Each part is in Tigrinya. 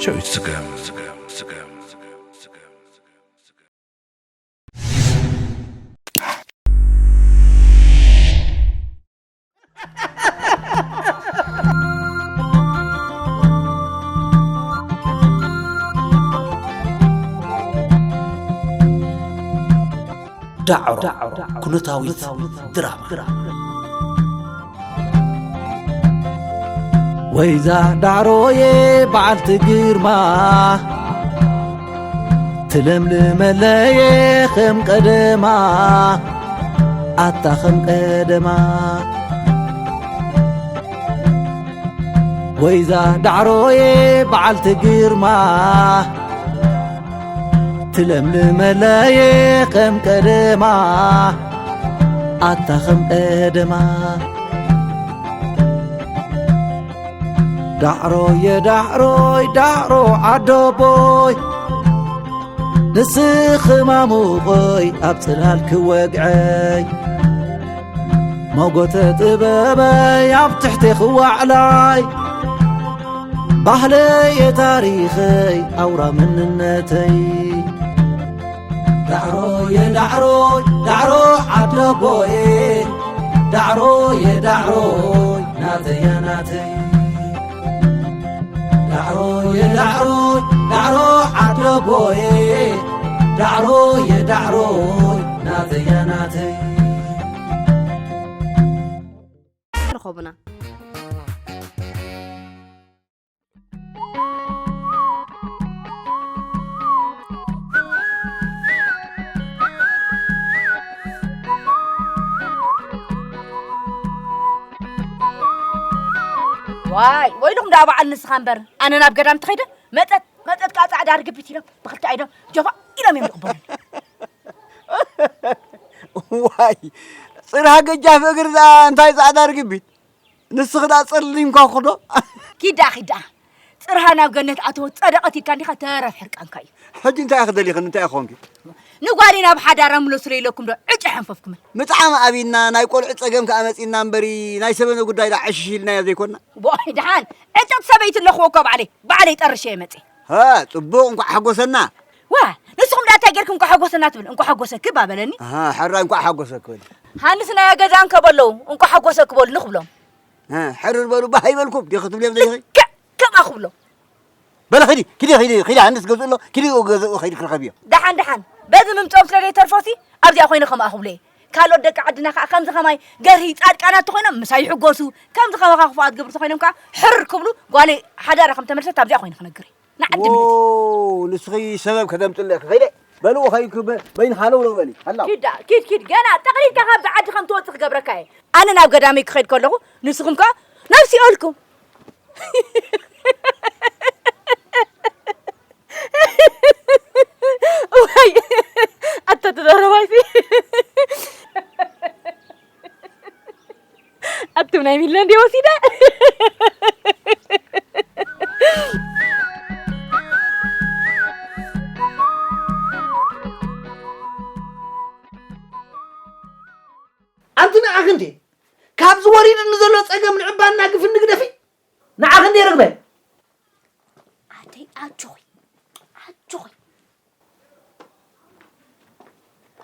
ጨው ይስገም። ዳዕሮ ኩነታዊት ድራማ። ወይዛ ዳዕሮዬ በዓልቲ ግርማ፣ ትለምልመለየ ከም ቀደማ፣ ኣታ ከም ቀደማ። ወይዛ ዳዕሮዬ በዓልቲ ግርማ፣ ትለምልመለየ ከም ቀደማ፣ ኣታ ከም ቀደማ። ዳዕሮየ ዳዕሮይ ዳዕሮ ዓደቦይ፣ ንስኺ ማሙቐይ ኣብ ጽላል ክወግዐይ፣ መጎተ ጥበበይ ኣብ ትሕቴ ክዋዕላይ፣ ባህለየ ታሪኸይ ኣውራ መንነተይ። ዳዕሮየ ዳዕሮይ ዳዕሮ ዓደቦየ፣ ዳዕሮየ ዳዕሮይ ናተያ ናተይ። ዳዕሮየ ዳዕሮይ ዳዕሮ ዓደቦየ፣ ዳዕሮየ ዳዕሮይ ናተያ ናተይ። ርኸቡና። ዋይ ወይልኹም ደኣ በዓል ንስኻ እምበር፣ ኣነ ናብ ገዳም ትኸይደ መጠጥ መጠጥ ከኣ ጻዕዳ ርግቢት ኢሎም ብኽልተ ኣይዶም ጀፋ ኢሎም እዮም ዝቕበሉኒ። ዋይ ጽርሃ ገጃፍ እግሪ ደኣ እንታይ ጻዕዳ ርግቢት? ንስኺ ደኣ ጸሊምካ ክዶ? ኪዳ ኪዳ ጽርሃ ናብ ገነት ኣተወት ጸደቐት ኢልካ እንዲኻ ተረፍ ሕርቃንካ እዩ። ሕጂ እንታይ ኢኺ ደሊኽኒ? እንታይ ኢኺ ኮንኪ? ንጓለይ ናብ ሓዳራ ምለሱለይ ኢለኩም ዶ ዕጭ ሓንፈፍኩምን? ምጥዓም ኣብይና ናይ ቆልዑ ጸገም ከኣ መጺና እምበሪ ናይ ሰበነ ጉዳይ ደኣ ዕሽሽ ኢልናዮ ዘይኮና? ቦይ ደሓን ዕጭ ሰበይቲ ኣለኽዎ እኮ ባዕለይ ባዕለይ ጠርሸ እየ መጺ። ሃ ጽቡቕ እንቋዕ ሓጎሰና። ዋ ንስኹም ደኣ እንታይ ጌርኩም እንቋዕ ሓጎሰና ትብል እንቋዕ ሓጎሰኪ እባ በለኒ። ኣሃ ሕራይ እንቋዕ ሓጎሰኪ በሊ። ሃንስ ናይ ኣገዛ እንከ በለዉ እንቋዕ ሓጎሰኪ በሉ ንኽብሎም። ሕርር በሉ ባህ ኣይበልኩም ዲኺ ትብልዮም ዘይኺ? ልክዕ ከምኣ ክብሎ። በለ ኺዲ ኪዲ ኺዲ ኺዲ ሃንስ ገዝኡ ኣሎ ኪዲ ገዝኡ ኸይዲ ክረኸብዮ። ደሓን ደሓን በዚ ምምፅኦም ስለ ዘይተርፎሲ ኣብዚኣ ኮይነ ከምኣ ክብሎ እየ። ካልኦት ደቂ ዓድና ከዓ ከምዚ ከማይ ገርሂ ፃድቃናት ተኾይኖም ምሳይ ይሕጎሱ። ከምዚ ከማኻ ክፉኣት ግብሪ ተኾይኖም ከዓ ሕርር ክብሉ ጓለይ ሓዳራ ከም ተመልሰት ኣብዚኣ ኮይነ ክነግር እየ። ንዓዲ ምለስ። ዎው ንስኺ ሰበብ ከተምፅለ ኢኺ ከይደ በልዎ ከይድኩ በይንኻ ለውለው በሊ ሃላው ኪድ ደኣ ኪድ ኪድ ገና ጠቕሊልካ ካብዚ ዓዲ ከም ትወፅእ ክገብረካ እየ። ኣነ ናብ ገዳመይ ክኸይድ ከለኹ ንስኹም ከኣ ናብ ሲኦልኩም። ዋይ ኣታ ተዛረባይሲ ኣቱም ናይ ሚለን ድየ ወሲደ። ኣንቲ ንዓኺ እንዴ ካብዚ ወሪድኒ ዘሎ ጸገም ንዕባና ግፍኒ ግደፊ ንዓኺ እንዴ ርግበ ኣደይ ኣጆኺ ኣጆኺ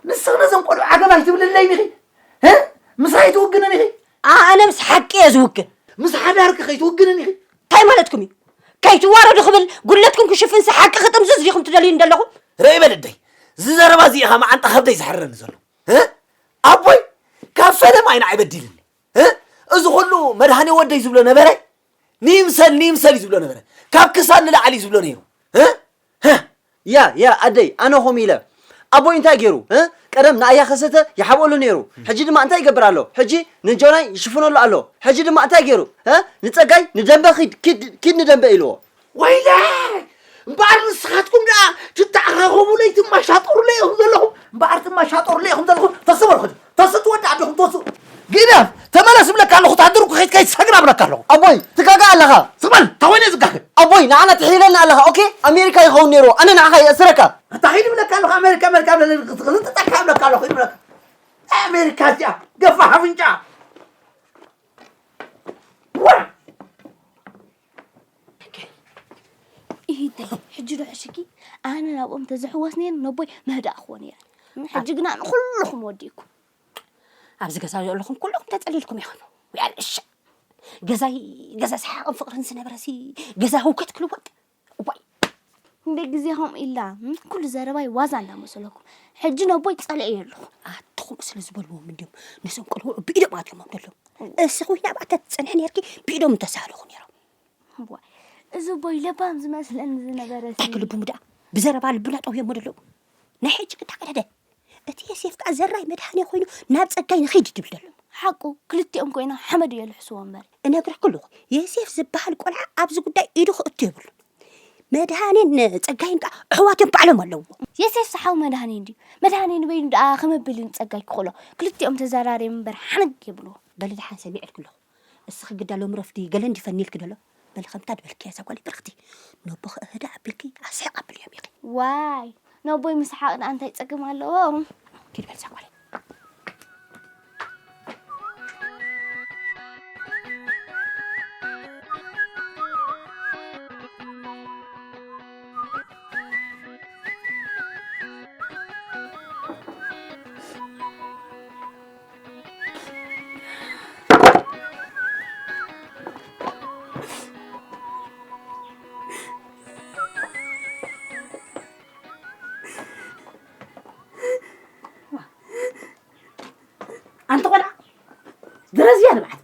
ንስኺ ነዘን ቆልዑ ዓገብ ኣይትብልለይን ኢኺ እ ምሳይ ኣይትውግንን ኢኺ ኣነ ምስ ሓቂ እየ ዝውግን ምስ ሓዳርኪ ከይትውግንን ኢኺ እንታይ ማለትኩም እዩ ከይትዋረዱ ክብል ጉድለትኩም ክሽፍንሲ ሓቂ ክጥምዝዝ ዲኹም ትደልዩኒ ዘለኹም ርእይ በል ኣደይ እዚ ዘረባ እዚ ኢኻ መዓንጣ ከብደይ ዝሕረኒ ዘሎ ኣቦይ ካብ ፈለማ ኢና ኣይበዲልኒ እዚ ኩሉ መድሃኔ ወደይ ዝብሎ ነበረ ንይምሰል ንይምሰል እዩ ዝብሎ ነበረ ካብ ክሳድ ንላዕሊ እዩ ዝብሎ ነይሩ ያ ያ ኣደይ ኣነ ኸም ኢለ ኣቦይ እንታይ ገይሩ ቀደም ንኣያ ከሰተ ይሓብኦሉ ነይሩ ሕጂ ድማ እንታይ ይገብር ኣሎ ሕጂ ንጆናይ ይሽፍነሉ ኣሎ ሕጂ ድማ እንታይ ገይሩ ንፀጋይ ንደንበ ኪድ ኪድ ንደንበ ኢልዎ ወይለይ እምበኣር ንስኻትኩም ደኣ ትተዓኻኸቡለይ ትማሻጠሩለይ ኢኹም ዘለኹም እምበኣር ትማሻጠሩለይ ኢኹም ዘለኹም ተስኡ በልኹ ተስኡ ትወዲ ዓድኹም ተስኡ ግደፍ ተመለስ እብለካ ኣለኹ ታድርኩ ኸይድ ከይትሰግር ኣብለካ ኣለኹ ኣቦይ ትጋጋ ኣለኻ ስቕ በል እንታይ ኮይነ ዝጋገ ኣቦይ ንዓና ትሕይለና ኣለኻ ኦኬ ኣሜሪካ ይኸውን ነይሩ ኣነ ንዓኻ ይእስረካ እንታይ ኸይድ እብለካ ኣለኹ ኣሜሪካ ኣሜሪካ ብለለዝጥጠካ እብለካ ኣለኹ ይብለካ ኣሜሪካ እዚኣ ገፋ ኣፍንጫ ይደይ ሕጂ ዶ ሕሽኪ ኣነ ናብኦም ተዝሕወስ ነይሩ ነቦይ ምህዳእኽዎ ነይረ። ሕጂ ግና ንኹልኹም ወዲእኩም። ኣብዚ ገዛ ዘለኹም ኩልኹም ተጸሊልኩም ኢኹም። ያልሻ ገዛይ ገዛ ሰሓቕን ፍቕርን ዝነበረሲ ገዛ ህውከት ክልወጥ። ዋይ እንደ ግዜ ከምኡ ኢላ እም? ኩሉ ዘረባይ ዋዛ እንዳመሰለኩም ሕጂ ነቦይ ጸልኤ ኣለኹ። ኣትኹም ስለ ዝበልዎም እንዲዮም ነዞም ቆልዑ ብኢዶም ኣትዮሞም ደለዉ። እሲ ኮይና ብኣታ ትጸንሐ ነርኪ ብኢዶም እንተሳለኹ ነይሮም። ዋይ እዚ ቦይ ለባም ዝመስለኒ ዝነበረ እንታይ ክልቡም ደኣ ብዘረባ ልብና ጠውዮሞ ደለዉ። ናይ ሕጂ ግዳ ቀደደ እቲ የሴፍ ከኣ ዘራይ መድሃኔ ኮይኑ ናብ ጸጋይ ንኺድ ድብል ደሎ። ሓቁ ክልቲኦም ኮይኖም ሓመድ እዮ ልሕስዎ እምበር። እነግረኪ ኣለኹ የሴፍ ዝበሃል ቆልዓ ኣብዚ ጉዳይ ኢዱ ክእቱ የብሉ። መድሃኔን ጸጋይን ከኣ ኣሕዋት እዮም ባዕሎም ኣለዎ። የሴፍ ሰሓው መድሃኔ እንድዩ። መድሃኔ ንበይኑ ደኣ ከመብል እዩ ንጸጋይ ክኽእሎ። ክልቲኦም ተዘራርዮም እምበር ሓነግ የብልዎ። በሊ ደሓን ሰሚዐልኪ ኣለኹ። እስኺ ግዳ ሎሚ ረፍዲ ገለ እንዲ ፈኒልኪ ደሎ። በሊ ከምታ ድበልክያ እዛ ጓለይ ብርኽቲ። ነቦ ኸእህዳ ኣቢልኪ ኣስሕቕ ኣብልዮም ኢኺ። ዋይ ነቦይ ምስሓቕ ደኣ እንታይ ጸገም ኣለዎ? ኪድ በል እዛ ጓለይ። ኣንቲ ቆልዓ ድረዝያ ንብዓት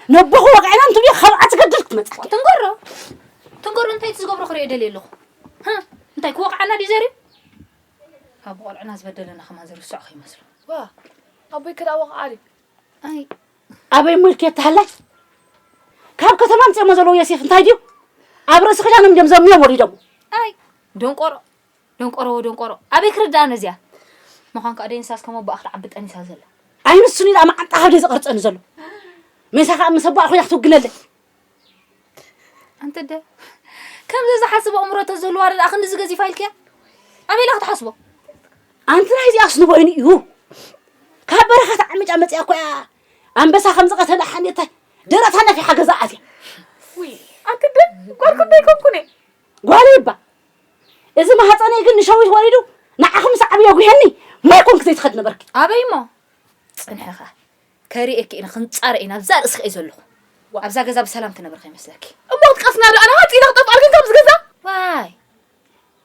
ነቦኹ ወቕዕና እንትብሊ ካብኣ ትገድል ክትመጽእ ትንገሮ ትንገሮ እንታይ ትዝገብሮ ክሪኦ ደልየ ኣለኹ። ህ፣ እንታይ ክወቕዓና ድዩ ዘርዩ? ካብ ቆልዕና ዝበደለና ከማን ዝርስዖ ከይመስሎ። ዋ ኣቦይ ክዳ ወቕዓ ድዩ? ኣይ ኣበይ ሙልክ የተሃላይ ካብ ከተማ ምጽሞ ዘለዉ የሴፍ እንታይ ድዩ? ኣብ ርእሲ ክዳኖም ድዮም ዘምዮም ወሪዶም። ኣይ ደንቆሮ ደንቆሮ ደንቆሮ ኣበይ ክርዳእ ነዚኣ? ምዃን ከዓ ደንሳስ ከመ ብኣኽ ትዓቢ ጠኒሳ ዘላ። ኣይ ንሱን ኢላ መዓንጣ ካብ ደይ ዝቐርጸኒ ዘሎ መሳ ከዓ ምስ ኣቦኣ ኮይና ክትውግነለይ። ኣንተ ደ ከምዚ ዝሓስብ ኣእምሮ ተዝህልዋ ዶ ደኣ ክንድዚ ገዚፋ ኢልክያ? ኣበይ ኢላ ክትሓስቦ? ኣንቲ ናይ እዚኣስ ንቦይኑ እዩ። ካብ በረኻ ተዓሚጫ መፂኣ እኮ እያ ኣንበሳ ከም ዝቐተለ ሓኔታይ ደረታ ነፊሓ ገዛ ኣትያ። ውይ ኣንቲ ደ ጓልኩም ዶ ኣይኮንኩን እየ? ጓለይ እባ እዚ ማህፀነይ ግን ንሸዊት ወሪዱ ንዓኹም ምስ ዓብዮ ጉሄኒ ማይ ኮንክ ዘይትኸድ ነበርኪ። ኣበይ እሞ? ጽንሐኻ ከርእየኪ ኢና ክንጻረ ኢና ኣብዛ ርእስኺ እየ ዘለኹ። ኣብዛ ገዛ ብሰላም ትነብር ከይመስለኪ። እሞ ክትቀስና ዶ ኣነ ሃፂ ኢለ ክጠፍኣልክን ካብዚ ገዛ? ዋይ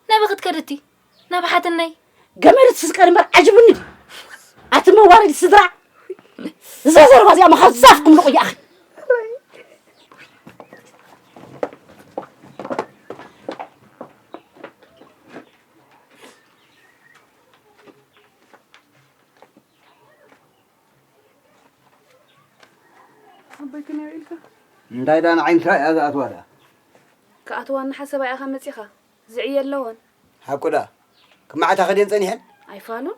ናበይ ክትከደቲ ናብ ሓትነይ። ገመድ ትስቀል እምበር ዓጅቡኒ ድዩ ኣቲ መዋረዲ ስድራ። እዛ ዘረባ እዚኣ መኻብ ዛፍኩም ልቑ ይኣኺ። ኣቦይ ክንዮ ኢልካ እንታይ ዳ ንዓይንካ እያ ዝኣትዋ ዳ ክኣትዋ እናሓሰባ ኢኻ መፂኻ ዝዕየ ኣለዎን ሓቁ ዳ ክማዕታ ከድየን ፀኒሐን ኣይፋሉን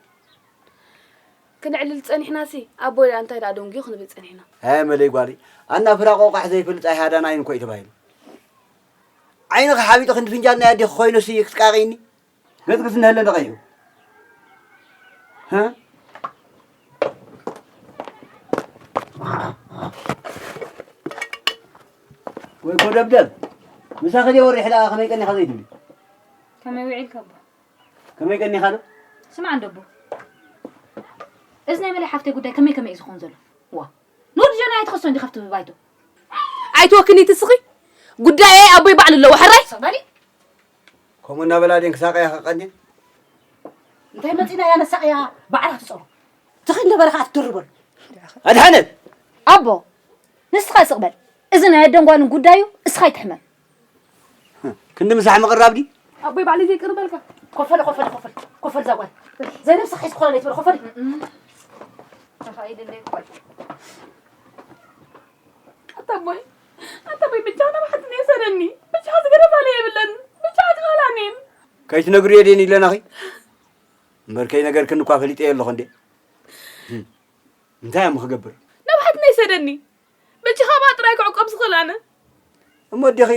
ክንዕልል ፀኒሕናሲ ኣቦይ ዳ እንታይ ዳ ደንጉዩ ክንብል ፀኒሕና ኣይ መለይ ጓሊ ኣና ፍራቆ ቃሕ ዘይፈልጥ ኣይሃዳን ዓይን እኮ እዩ ተባሂሉ ዓይንኺ ሓቢጡ ክንዲ ፍንጃል ናይ ኣዴኺ ኮይኑሲ ክትቃቂኒ ገጽግጽ እንሀለ ንቐይሑ። ወይ ኮደብደብ ምሳኺ ድየ ወሪሕ ደኣ ከመይ ቀኒኻ ዘይትብሊ? ከመይ ውዒልካ ኣቦ? ከመይ ቀኒኻ ዶ? ስማዕ እንዶ ኣቦ፣ እዚ ናይ መለይ ሓፍተይ ጉዳይ ከመይ ከመይ እዩ ዝኸውን ዘሎ? ዋ ንወዲ ጆና ኣይትኸሶ እንዲ ካብቲ ብባይቶ። ኣይትወክኒ ትስኺ ጉዳየ ኣቦይ ባዕሉ ኣለዎ ሕራይ። ስቕ በሊ። ከምኡ እናበላ ድየን ክሳቐያ ከቐንየን? እንታይ መፂና እያ ነሳቕያ ባዕላ ትፀሩ። ትኺ እንዳበለ ከዓ ትድርበሉ። ኣድሓነት! ኣቦ፣ ንስኻ ስቕ በል። እዚ ናይ ኣደን ጓልን ጉዳዩ እስኻ ኣይትሕመም። ክንዲ ምሳሕ ምቕራብ ድዩ? ኣቦይ ባዕለይ ዘይቅርበልካ። ኮፈል ኮፈል ኮፈል ኮፈል ዛጓል ዘይነብስኻ ሒዝኮላ ለይትበል ኮፈል ኣታ ኣቦይ ኣታ ኣቦይ ብቻ ናብ ሓትነይ ሰደኒ ብቻ ዝገደፋለ የብለን ብቻ ትኻላኔን ከይትነግርዮ ድየን ኢለናኺ እምበር ከይነገርክን እኳ ፈሊጠዮ ኣለኹ እንዴ እንታይ እሞ ክገብር ናብ ሓትነይ ሰደኒ በጃኻ ብኣ ጥራይ ክዕቆብ ዝኽእል ኣነ እሞ ኣዴኺ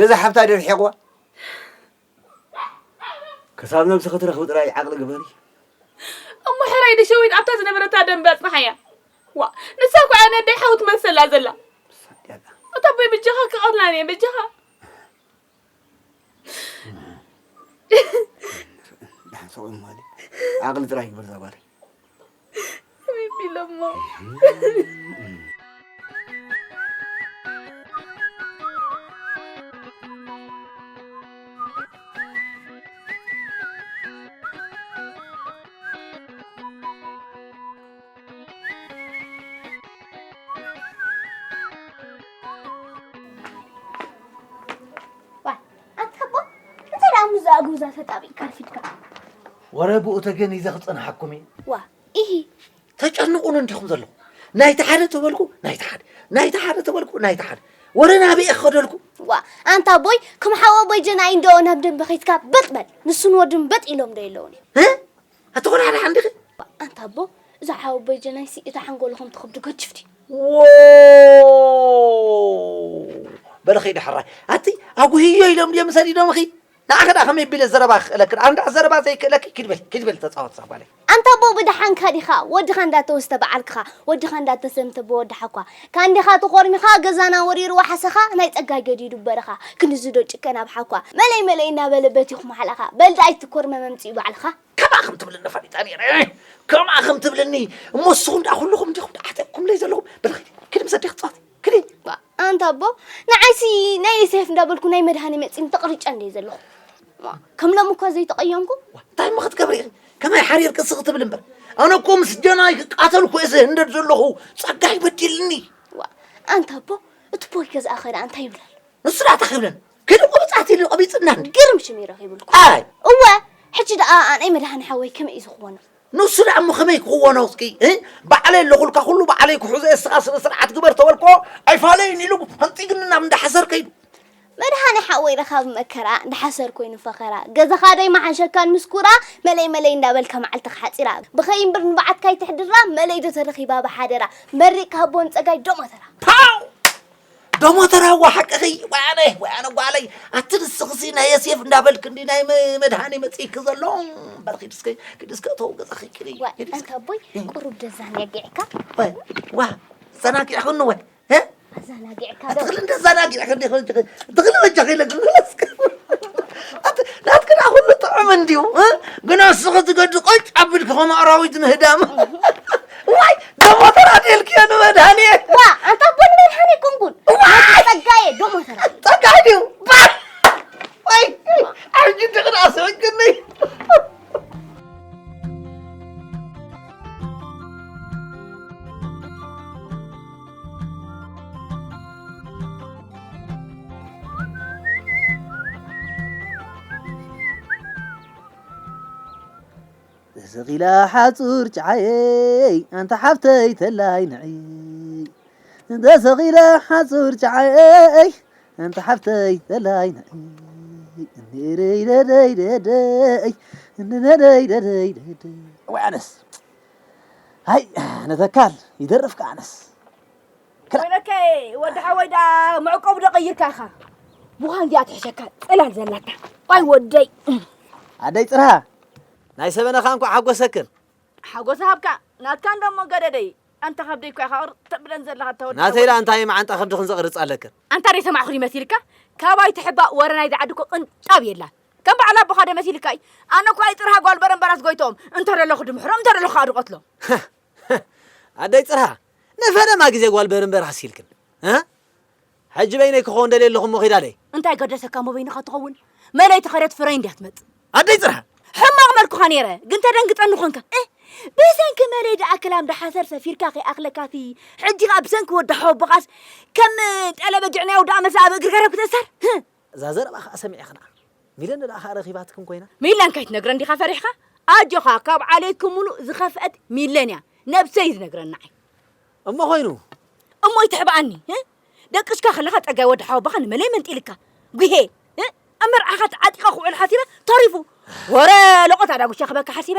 ገዛ ሓፍታ ድዩ ርሒቕዋ ክሳብ ነብስኺ ትረኽቢ ጥራይ ዓቕሊ ግበሪ እሞ ሕራይ ንሸዊት ኣብታ ዝነበረታ ደንበ ኣጽንሓያ ዋ ንሳ እኮ እያ ነደይ ሓው ትመሰላ ዘላ ኣታ ኣቦይ በጃኻ ክቐትላኒ በጃኻ ደሓን ሰው ማለት ዓቕሊ ጥራይ ይግበር እዛ ጓል። ቢቢሎሞ። ዋይ፣ ኣንታ ኣቦ፣ እንታይ ደኣ ምስዛ ኣግብዛ ተጣቢቕካ ኣርፊድካ? ወረ ብኡ ተገኒዘ ክጸንሓኩም እየ። ዋ፣ ኢሂ። ተጨንቑኒ እንዲኹም ዘለኹም። ናይቲ ሓደ ተበልኩ፣ ናይቲ ሓደ። ናይቲ ሓደ ተበልኩ፣ ናይቲ ሓደ። ወረ ናበይ እየ ክኸደልኩ? ዋ፣ ኣንታ ኣቦይ፣ ከም ሓው ኣቦይ ጀናይ እንዶ ናብ ደንበ ኸይድካ በጥ በል። ንሱን ወድን በጥ ኢሎም ዶ የለውን እዮም? እ? ኣቲ ኾነ ሓደ ሓንዲኺ? ኣንታ ኣቦ፣ እዛ ሓወቦይ ጀናይሲ እታ ሓንጎሉ ከም ትኸብድ ገጅፍ ድዩ? ዎ በለ ኸይዲ ሕራይ ኣቲ ኣጉህዮ ኢሎም ድዮም ሰዲዶምኺ ንኣኸ ደኣ ከመይ ቢለ ዘረባ ክኽእለክን ኣንዳ ዘረባ ዘይክእለኪ ኪድበል ኪድበል ተፃወት ዛ ጓለይ ኣንታ ኣቦ ብደሓንካ ዲኻ ወድኻ እንዳተወስተ በዓልክኻ ወድኻ እንዳተሰምተ ብወዲ ሓኳ ካንዲኻ ተኾርሚኻ ገዛና ወሪርዋ ሓሰኻ ናይ ፀጋይ ገዲዱ በረኻ ክንዚ ዶ ጭከን ኣብ ሓኳ መለይ መለይ እናበለ በቲኹ ማሕላኻ በል ደኣ ኣይትኮርመ መምፅኡ ባዕልኻ ከማኽም ትብልኒ ፈሊጠ ነይረ ከማኽም ትብልኒ እሞ ንስኹም ደኣ ኩልኹም እንዲኹም ደኣ ዓጢቕኩምለይ ዘለኹም በል ኺዲ ኪዲ ምስ ኣዴኺ ትጻወቲ ኪዲ ኣንታ ኣቦ ንዓይሲ ናይ ዮሴፍ እንዳበልኩ ናይ መድሃኒ መጺኒ ተቕሪጨ እንደ ዘለኹ ከም ሎም እኳ ዘይተቐየምኩ እንታይ እሞ ክትገብሪ ኢኺ ከማይ ሓሪርኪ ስቕ ትብል እምበር ኣነ እኮ ምስ ጀናይ ክቃተል እኮ እየ ዝህንደድ ዘለኹ ጸጋይ በዲልኒ ኣንታ ኣቦ እቲ ቦይ ገዝኣ ኸዳ እንታይ ይብላል ንሱ ደኣ እንታይ ክብለኒ ከይደ ቆቢጻት ኢሉ ቆቢጽና እንዲ ግርም ሽም ይረኺብልኩም ኣይ እወ ሕጂ ደኣ ኣነይ መድሃኒ ሓወይ ከመይ እዩ ዝኽወኖ ንሱ ደኣ እሞ ከመይ ክኽወኖ እስኪ እ ባዕለይ ኣለኹልካ ኩሉ ባዕለይ ክሕዞ እየ እስኻ ስነ ስርዓት ግበር ተበልኮ ኣይፋለይን ኢሉ ፈንጢግኒ ናብ እንዳ ሓሰር ከይዱ መድሃኒ ሓወይ ረኻቢ መከራ እንዳ ሓሰር ኮይኑ ፈኸራ ገዛኻ ዶ ይመሓሸካን ምስ ኩራ መለይ መለይ እንዳበልካ መዓልትኻ ሓጺራ ብኸይ እምብር ንብዓትካ ኣይትሕድራ መለይ ዶ ተረኺባ ብሓደራ መሪቕ ክሃቦ ንጸጋይ ዶ መተራ ፓው ደሞ ተራዋ ሓቅኺ ወያነ ወያነ ጓለይ ኣቲ ንስኽሲ ናይ የሴፍ እንዳበልክ እንዲ ናይ መድሃኒ መፅእኪ ዘሎ በርኺ ድስከ ክድስከ እተው ገዛኺ ክሪ ኣንታ ኣቦይ ቁሩብ ደዛን ያጊዕካ ዋ ዘናጊዕኽኒ ወ ኣዛናጊዕካ ዶ ትኽሊ እንደ ዘናጊዕኽኒ ትኽሊ በጃኺ ኢለ ግብለስክ ናትክና ኩሉ ጥዑም እንዲዩ ግና እስኺ ትገዲ ቆጭ ኣብልኪ ከም ኣራዊት ምህዳም ዋይ ደሞ ተራዲልክዮ ንመድሃኒየ ዋ ኣንታ ኣቦ ንመድሃኒ ቁንቁን ዋይ ጸጋየ ዶ ሞተራ ጸጋይ ድዩ ባይ ዋይ ኣሕጂ ድቕዳ ስሕቅኒ ተሰቒላ ሓጹር ጨዓየይ ኣንታ ሓፍተይ ተላይ ንዕይ ተሰቒላ ሓጹር ጨዓየይ ኣንታ ሓፍተይ ተላይ ንዕይ ንደይ ደደይ ደደይ ንደደይ ደደይ ደደይ ወይ ኣነስ ሃይ ነተካል ይደርፍ ከኣነስ ወይለከ ወዲ ሓወይ ደኣ መዕቆብ ዶ ቀይርካ ኢኻ ምዃን እዚኣ ትሕሸካ ጽላል ዘላታ ዋይ ወደይ ኣደይ ጽርሃ ናይ ሰበነኻ እንኳዕ ሓጎሰክን ሓጎስ ሃብካ ናትካ እንደሞ ገደደይ ኣንታ ካብ ደይኳ ኢኻ ቅር ተብለን ዘለኻ እታ ወዲ ናተይ ደኣ እንታይ መዓንጣ ከብድኽን ዘቕርጽ ኣለክን ኣንታ ደይ ሰማዕኹን ይመሲልካ ካባይ ትሕባእ ወረ ናይዚ ዓዲ እኮ ቅንጣብ የላን ከም በዓል ኣቦኻ ዶ መሲልካ እዩ ኣነ እኳ ይጥርሃ ጓል በረምበራስ ጎይቶም እንተ ደለኹ ድምሕሮ እንተ ደለኹ ኣድቆትሎ ኣደይ ጽርሃ ንፈለማ ግዜ ጓል በርምበር ሃሲልክን እ ሕጂ በይነይ ክኸውን ደልየ ኣለኹ እሞ ኺዳለይ እንታይ ገደሰካ እሞ በይንኻ ትኸውን መለይቲ ኸደት ፍረይ እንድያ ትመጽእ ኣደይ ጽርሃ ሕማቕ መልኩኻ ነይረ ግን ተደንግጸኒ ኾንካ እ ብሰንኪ መለይ ደኣ ክላም ደሓሰር ሰፊርካ ከይኣኽለካሲ ሕጂ ኸኣ ብሰንኪ ወዲ ሓወቦኻስ ከም ጠለበ ጅዕናዮ ደኣ መሳ ኣብ እግሪ ገረብ ክትእሰር እዛ ዘረባ ኸኣ ሰሚዐ ኽንዓ ሚለን ደኣ ኸኣ ረኺባትክን ኮይና ሚለን ከይትነግረን ዲኻ ፈሪሕኻ ኣጆኻ ካብ ዓሌትኩም ሙሉእ ዝኸፍአት ሚለን እያ ነብሰይ ዝነግረን ንዓይ እሞ ኾይኑ እሞ ይትሕብኣኒ እ ደቅስካ ከለኻ ጸጋይ ወዲ ሓወቦኻ ንመለይ መንጢልካ ጉሄ እ ኣብ መርዓኻ ተዓጢቐ ክውዕል ሓሲበ ተሪፉ ወረ ለቖት ኣዳጉሻ ክበካ ሓሲበ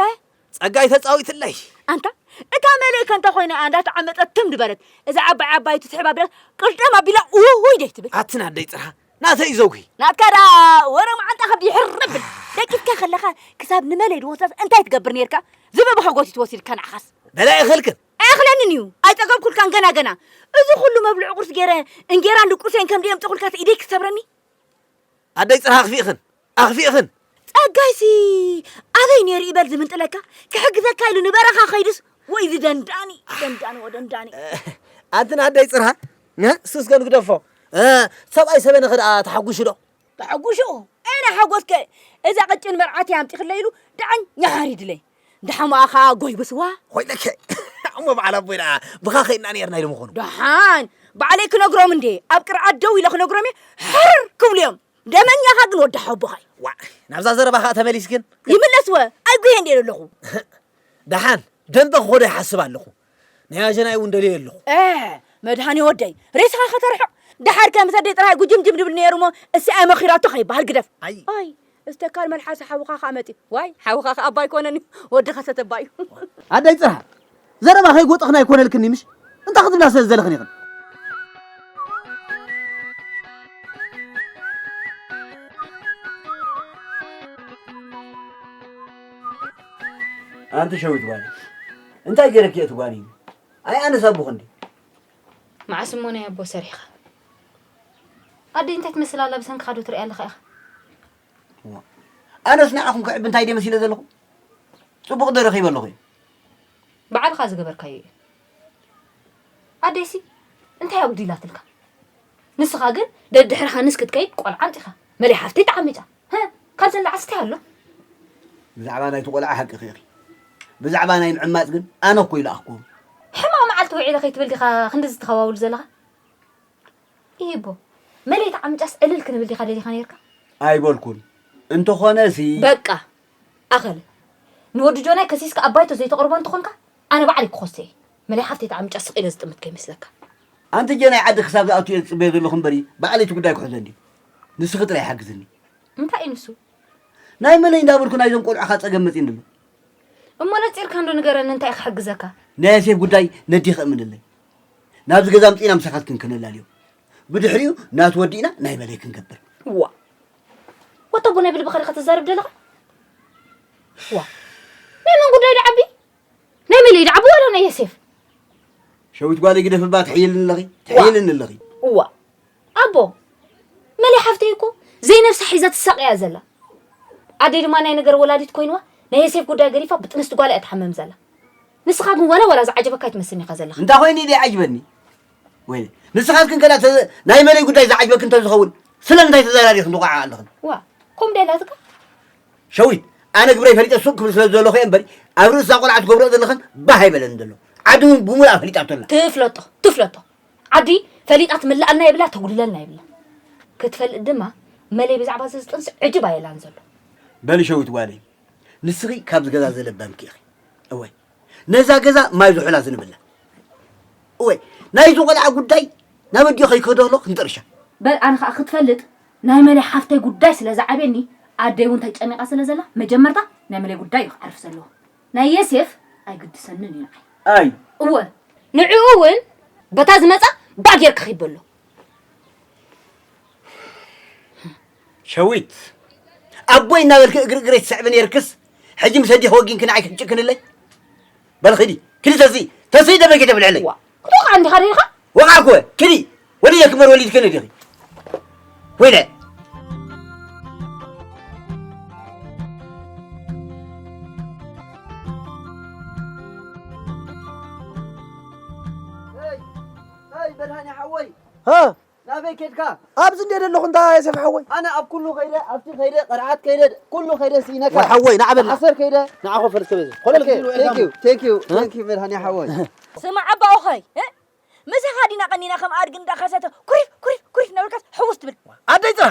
ጸጋይ ተጻዊትለይ ኣንታ እታ መለይ ከንታ ኮይና እያ እንዳተዓመጸት ትም ዝበለት እዛ ዓባይ ዓባይ ትስሕብ ኣብደት ቅልጠም ኣቢላ ውውይ ደይ ትብል ኣትን ኣደይ ጽርሃ ናተይ ዘውጊ ናትካ ዳ ወረ መዓንጣ ከብዲ ይሕር ብል ደቂስካ ከለኻ ክሳብ ንመለይ ድወስዳስ እንታይ ትገብር ነርካ ዝበበኸ ጎቲት ወሲድካ ንዓኻስ በላ ይኸልክን ኣየኽለንን እዩ ኣይጠገብኩልካን ገና ገና እዚ ኩሉ መብልዒ ቁርሲ ገይረ እንጌራን ድቁሰን ከም ድየምፀኹልካስ ኢደይ ክሰብረኒ ኣደይ ፅርሃ ክፊእኽን ኣኽፊእኽን። ጸጋይሲ ኣበይ ነይሩ ይበል ዝምንጥለካ? ክሕግዘካ ኢሉ ንበረኻ ከይዱስ፣ ወይ እዚ ደንዳኒ፣ ደንዳኒ ወደንዳኒ። ኣንትን ኣደይ ጽርሃ ሱስ ከንግደፎ። ሰብኣይ ሰበነ ኸ ደኣ ተሓጉሹ ዶ? ተሓጉሹ? ኣነ ሓጎስከ እዛ ቅጭን መርዓት ኣምጢኽለይ ኢሉ ደዓኝ ያሃር ይድለይ። ደሓ መኣ ኸኣ ጎይበስዋ። ኮይነከ እሞ በዓል ኣቦይ ደኣ ብኻ ኸይድና ነርና ኢሉ ምኾኑ። ደሓን ባዕለይ ክነግሮም እንዴ ኣብ ቅርዓት ደው ኢለ ክነግሮም እየ። ሕር ክብሉ እዮም። ደመኛኻ ግን ወዲ ሓቦኻ እዩ። ዋ ናብዛ ዘረባ ኸኣ ተመሊስክን? ይምለስወ ኣይጉየ እንዴ ኣለኹ። ደሓን ደንበ ክኾዶ ይሓስብ ኣለኹ። ናይ ኣጀናይ እውን ደልየ ኣለኹ። እ መድሃኒ ወደይ ሬስኻ ከተርሕቕ። ደሓር ከም ሰደይ ጥራይ ጉጅምጅም ድብል ነይሩ እሞ እሲ ኣይ መኺራቶ ከይበሃል ግደፍ። ኣይ ኣይ እስተካል መልሓስ ሓውኻ ከዓ መፂ ዋይ ሓውኻ ከዓ ኣባ ኣይኮነን እዩ ወዲ ከሰተባ እዩ። ኣደይ ፅርሃ ዘረባ ከይጎጥኽና ኣይኮነልክኒ ምሽ እንታይ ክትብላ ስለ ዝደለኽን ኢኽን። ኣንቲ ሸዊት ጓል እንታይ ገይረኪ እቲ ጓል እዩ ኣይ ኣነስ ኣቦኺ እንዲ መዓስ እሞ ናይ ኣቦ ሰሪሕኻ ኣደይ እንታይ ትመስል ኣላ ብሰንክኻ ዶ ትሪኣ ኣለኻ ኢኻ ኣነስ ንዓኹም ክዕቢ እንታይ ድየ መሲለ ዘለኹ ፅቡቕ ዶ ረኺበ ኣለኹ እዩ ባዕልኻ ዝገበርካዮ እዩ ኣደይሲ እንታይ ኣጉዲላትልካ ንስኻ ግን ደድሕርኻ ንስ ክትከይድ ቆልዓ ኣምፂኻ መለይ ሓፍተይ ተዓሚፃ ህ፣ ካብዘን ላዕሊ እንታይ ኣሎ ብዛዕባ ናይቲ ቆልዓ ሓቂ ኺኢኺ ብዛዕባ ናይ ምዕማፅ ግን ኣነ እኮ ይለኣኽኩም ሕማቕ መዓልቲ ውዒለ ከይትብል ዲኻ ክንድዚ ትኸዋውል ዘለኻ ኢሂ ኣቦ መለይ ተዓሚፃስ ዕልል ክንብል ዲኻ ደሊኻ ነይርካ ኣይበልኩን እንተኾነ ሲ በቃ ኣኸለ ንወዲ ጆናይ ከሲስካ ኣባይቶ ዘይተቕርቦ እንተኾንካ ኣነ ባዕለይ ክኾስተ እየ መለይ ሓፍተይ ተዓሚጫ ስቕ ኢለ ዝጥምት ከይመስለካ ኣንቲ ጀናይ ዓዲ ክሳብ ዝኣቱ እየ ዝፅበዮ ዘለኹ እምበሪ ባዕለይ እቲ ጉዳይ ክሕዞ እንድዩ ንስኺ ጥራይ ሓግዝኒ እንታይ እዩ ንሱ ናይ መለይ እንዳበልኩ ናይዞም ቆልዑኻ ፀገም መፂእኒ ኣሎ እሞ ነፂርካ እንዶ ንገረኒ እንታይ ክሕግዘካ ናይ ዮሴፍ ጉዳይ ነዲኺ እምንለይ ናብዚ ገዛ ምፂና ምሳኻትክን ክነላልዮ ብድሕሪኡ ናቱ ወዲእና ናይ መለይ ክንገብር ዋ ወተቦ ናይ ብልብኻ ዲኻ ትዛረብ ደለኻ ዋ ናይ መን ጉዳይ ዶ ዓቢ ናይ መለይ ዶ ዓቢ ዋላ ናይ የሴፍ ሸዊት ጓለይ ግደፍባ ትሕይልኒ ኣለኺ ትሕይልኒ ኣለኺ እዋ ኣቦ መለይ ሓፍተይ እኮ ዘይነብሳ ሒዛ ትሳቕ እያ ዘላ ኣደይ ድማ ናይ ነገር ወላዲት ኮይንዋ ናይ የሴፍ ጉዳይ ገዲፋ ብጥንስቲ ጓላ እያ ትሓመም ዘላ ንስኻ ግን ዋላ ዋላ ዝዓጀበካ ኣይትመስልን ኢኻ ዘለኻ እንታይ ኮይኑ ኢለ ይዓጅበኒ ወይ ንስኻትክን ከላ ናይ መለይ ጉዳይ ዝዓጅበክ እንተ ዝኸውን ስለምንታይ ተዘራሪኽን ትቋዓ ኣለኽን ዋ ኮም ደላትካ ሸዊት ኣነ ግብረይ ፈሊጠ ሱቅ ክብል ስለ ዘለኹ እየ እምበሪ ኣብ ርእሳ ቆልዓ ትገብሮ ዘለኽን ባህ ኣይበለኒ ዘሎ ዓዲ እውን ብሙሉኣ ፈሊጣቶ ኣላ ትፍለጦ ትፍለጦ ዓዲ ፈሊጣ ትምልኣልና የብላ ተጉድለልና የብላ ክትፈልጥ ድማ መለይ ብዛዕባ እዚ ዝጥንስ ዕጅብ ኣየላን ዘሎ በሊ ሸዊት ጓለይ ንስኺ ካብዚ ገዛ ዘለባምኪ ኢኺ እወይ ነዛ ገዛ ማይ ዝሑላ ዝንብላ እወይ ናይዚ ቆልዓ ጉዳይ ናብ ኣዲኡ ከይከደሎ ክንጠርሻ በል ኣነ ከዓ ክትፈልጥ ናይ መለይ ሓፍተይ ጉዳይ ስለ ዝዓብየኒ ኣደይ እውን ተጨኒቓ ስለ ዘላ መጀመርታ ናይ መለይ ጉዳይ እዩ ክዓርፍ ዘለዎ ናይ የሴፍ ኣይግድሰንን እዩ ንዓይ ኣይ እወ ንዕኡ እውን በታ ዝመፃ ባእ ጌርካ ኺድ በሎ ሸዊት ኣቦይ እናበልኪ እግሪ እግረይ ትስዕቢ ነይርክስ ሕጂ ምስ ኣዴኺ ወጊንኪ ንዓይ ክትጭክንለይ በል ኺዲ ኪዲ ተስኢ ተስኢ ደበይ ከይተብልዕለይ ዋ ክትወቕዓ እንዲኻ ዶ ኢኻ ወቓዕኩወ ኪዲ ወሊደኪ እምበር ወሊድክኒ ዲኺ ወይለ መድሃኒ ሓወይ ها ናበይ ኬድካ? ኣብዚ እንዴ ዘለኹ እንታ የሴፍ ሓወይ። ኣነ ኣብ ኩሉ ከይደ ኣብቲ ከይደ ቅርዓት ከይደ ኩሉ ከይደ ስኢነካ። ወይ ሓወይ ንዓ በል። ዓሰር ከይደ። ንዓ ኮፈል እስከ በዚ። ኮለል ከይደ። Thank you thank you thank you መድሃኒ ሓወይ። ስማዕ ኣባ ኦኸይ እ? ምሳኻ ዲና ቀኒና ከም ኣድጊ እንዳኸሰተ ኩሪፍ ኩሪፍ ኩሪፍ እናበልካስ ሕውስ ትብል። ኣደይ ጥራ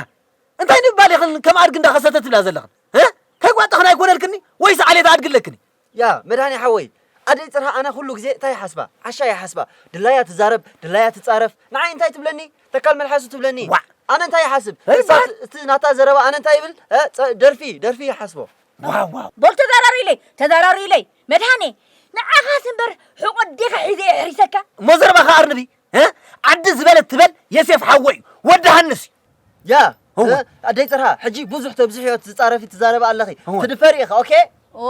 እንታይ ንምባል ኢኽን ከም ኣድጊ እንዳኸሰተ ትብላ ዘለኽን? እ? ከይጓጠኽን ኣይኮነልክኒ ወይስ ዓሌት ኣድጊ ኣለክኒ? ያ መድሃኒ ሓወይ ኣደይ ጽርሃ ኣነ ኩሉ ግዜ እንታይ ይሓስባ ዓሻ እያ ሓስባ ድላያ ትዛረብ ድላያ ትጻረፍ ንዓይ እንታይ ትብለኒ ተካል መልሓሱ ትብለኒ ዋዕ ኣነ እንታይ ይሓስብ እሳ እሳ እቲ ናታ ዘረባ ኣነ እንታይ ይብል እ፣ ጸ- ደርፊ ደርፊ ይሓስቦ ዋው ዋው በል ተዘራሩ ኢለይ ተዘራሩ ኢለይ መድሃኔ ንዓኻስ እምበር ሕቖ ዴኻ ሒዘ የሕሪሰካ እሞ ዘረባኻ ኣርንቢ እ? ዓዲ ዝበለት ትበል የሴፍ ሓወ እዩ ወዲ ሃንስ እዩ ያ ኣደይ ፅርሃ ሕጂ ብዙሕ ተብዝሕዮ ትፃረፊ ትዛረቢ ኣለኺ ትድፈሪ ኢኺ ኦኬ ኦ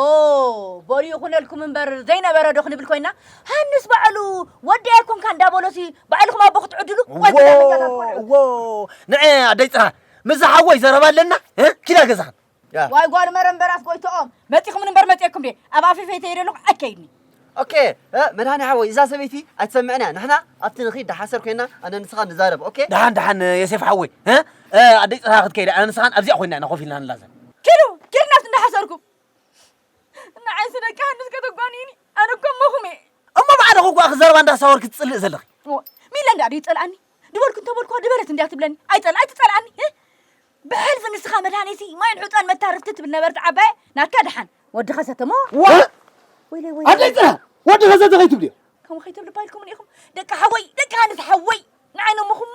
በሉ ይኹነልኩም እምበር ዘይነበረ ዶ ክንብል ኮይና ሃንስ ባዕሉ ወዲ ኣይኮንካ እንዳበሎሲ ባዕልኹም ኣቦ ክትዕድሉ እዎ ንዐ ኣደይ ፅርሃ ምስ ሓወይ ዘረባ ኣለና። እ? ኪዳ ገዛኻ። ያ። ዋይ ጓል መረን በራስ ጎይትኦም፣ መጺኹም እምበር መጺኤኩም ድየ? ኣብ ኣፌፈይ ተይደ ኣለኹ ኣይከይድኒ። ኦኬ፣ እ፣ መድሃኒ ሓወይ፣ እዛ ሰበይቲ ኣይትሰምዕን እያ። ንሕና ኣብቲ ንኺድ ደሓሰር ኮይና ኣነ ንስኻ ንዛረብ። ኦኬ? ደሓን ደሓን የሴፍ ሓወይ። እ? እ፣ ኣደይ ጽርሃ ክትከይድ ኣነ ንስኻን ኣብዚኣ ኮይና ኢና ኮፍ ኢልና ንላዘብ። ኪዱ፣ ኪዱ ናብቲ እንዳሓሰርኩም። ንዓይሲ ደቂ ሃንስ ከተጓንዩኒ፣ ኣነ እኮ እሞኹም እየ። እሞ ብዓደ ክጓ ክዘረባ እንዳሳወር ክትጽልእ ዘለኺ። እሞ፣ ሚለ እንዳ ድዩ ይጸልኣኒ? ድበልኩ እንተበልኩ ድበለት እንዲያ ትብለኒ። ኣይጸል ኣይትጸልኣኒ። እ? ብሕልፊ ንስኻ መድሃኔሲ ማይን ሑጻን መታረፍቲ ትብል ነበርት ዓባየ ናትካ ደሓን። ወዲ ኸሰተ እሞ። ዋ! ወይለይ ወይለይ። ኣደይ ጽራ! ወዲ ኸሰተ ከይትብልዮ። ከምኡ ከይትብሉ ባይልኩም ኢኹም። ደቂ ሓወይ፣ ደቂ ሃንስ ሓወይ። ንዓይ ነሞኹሞ።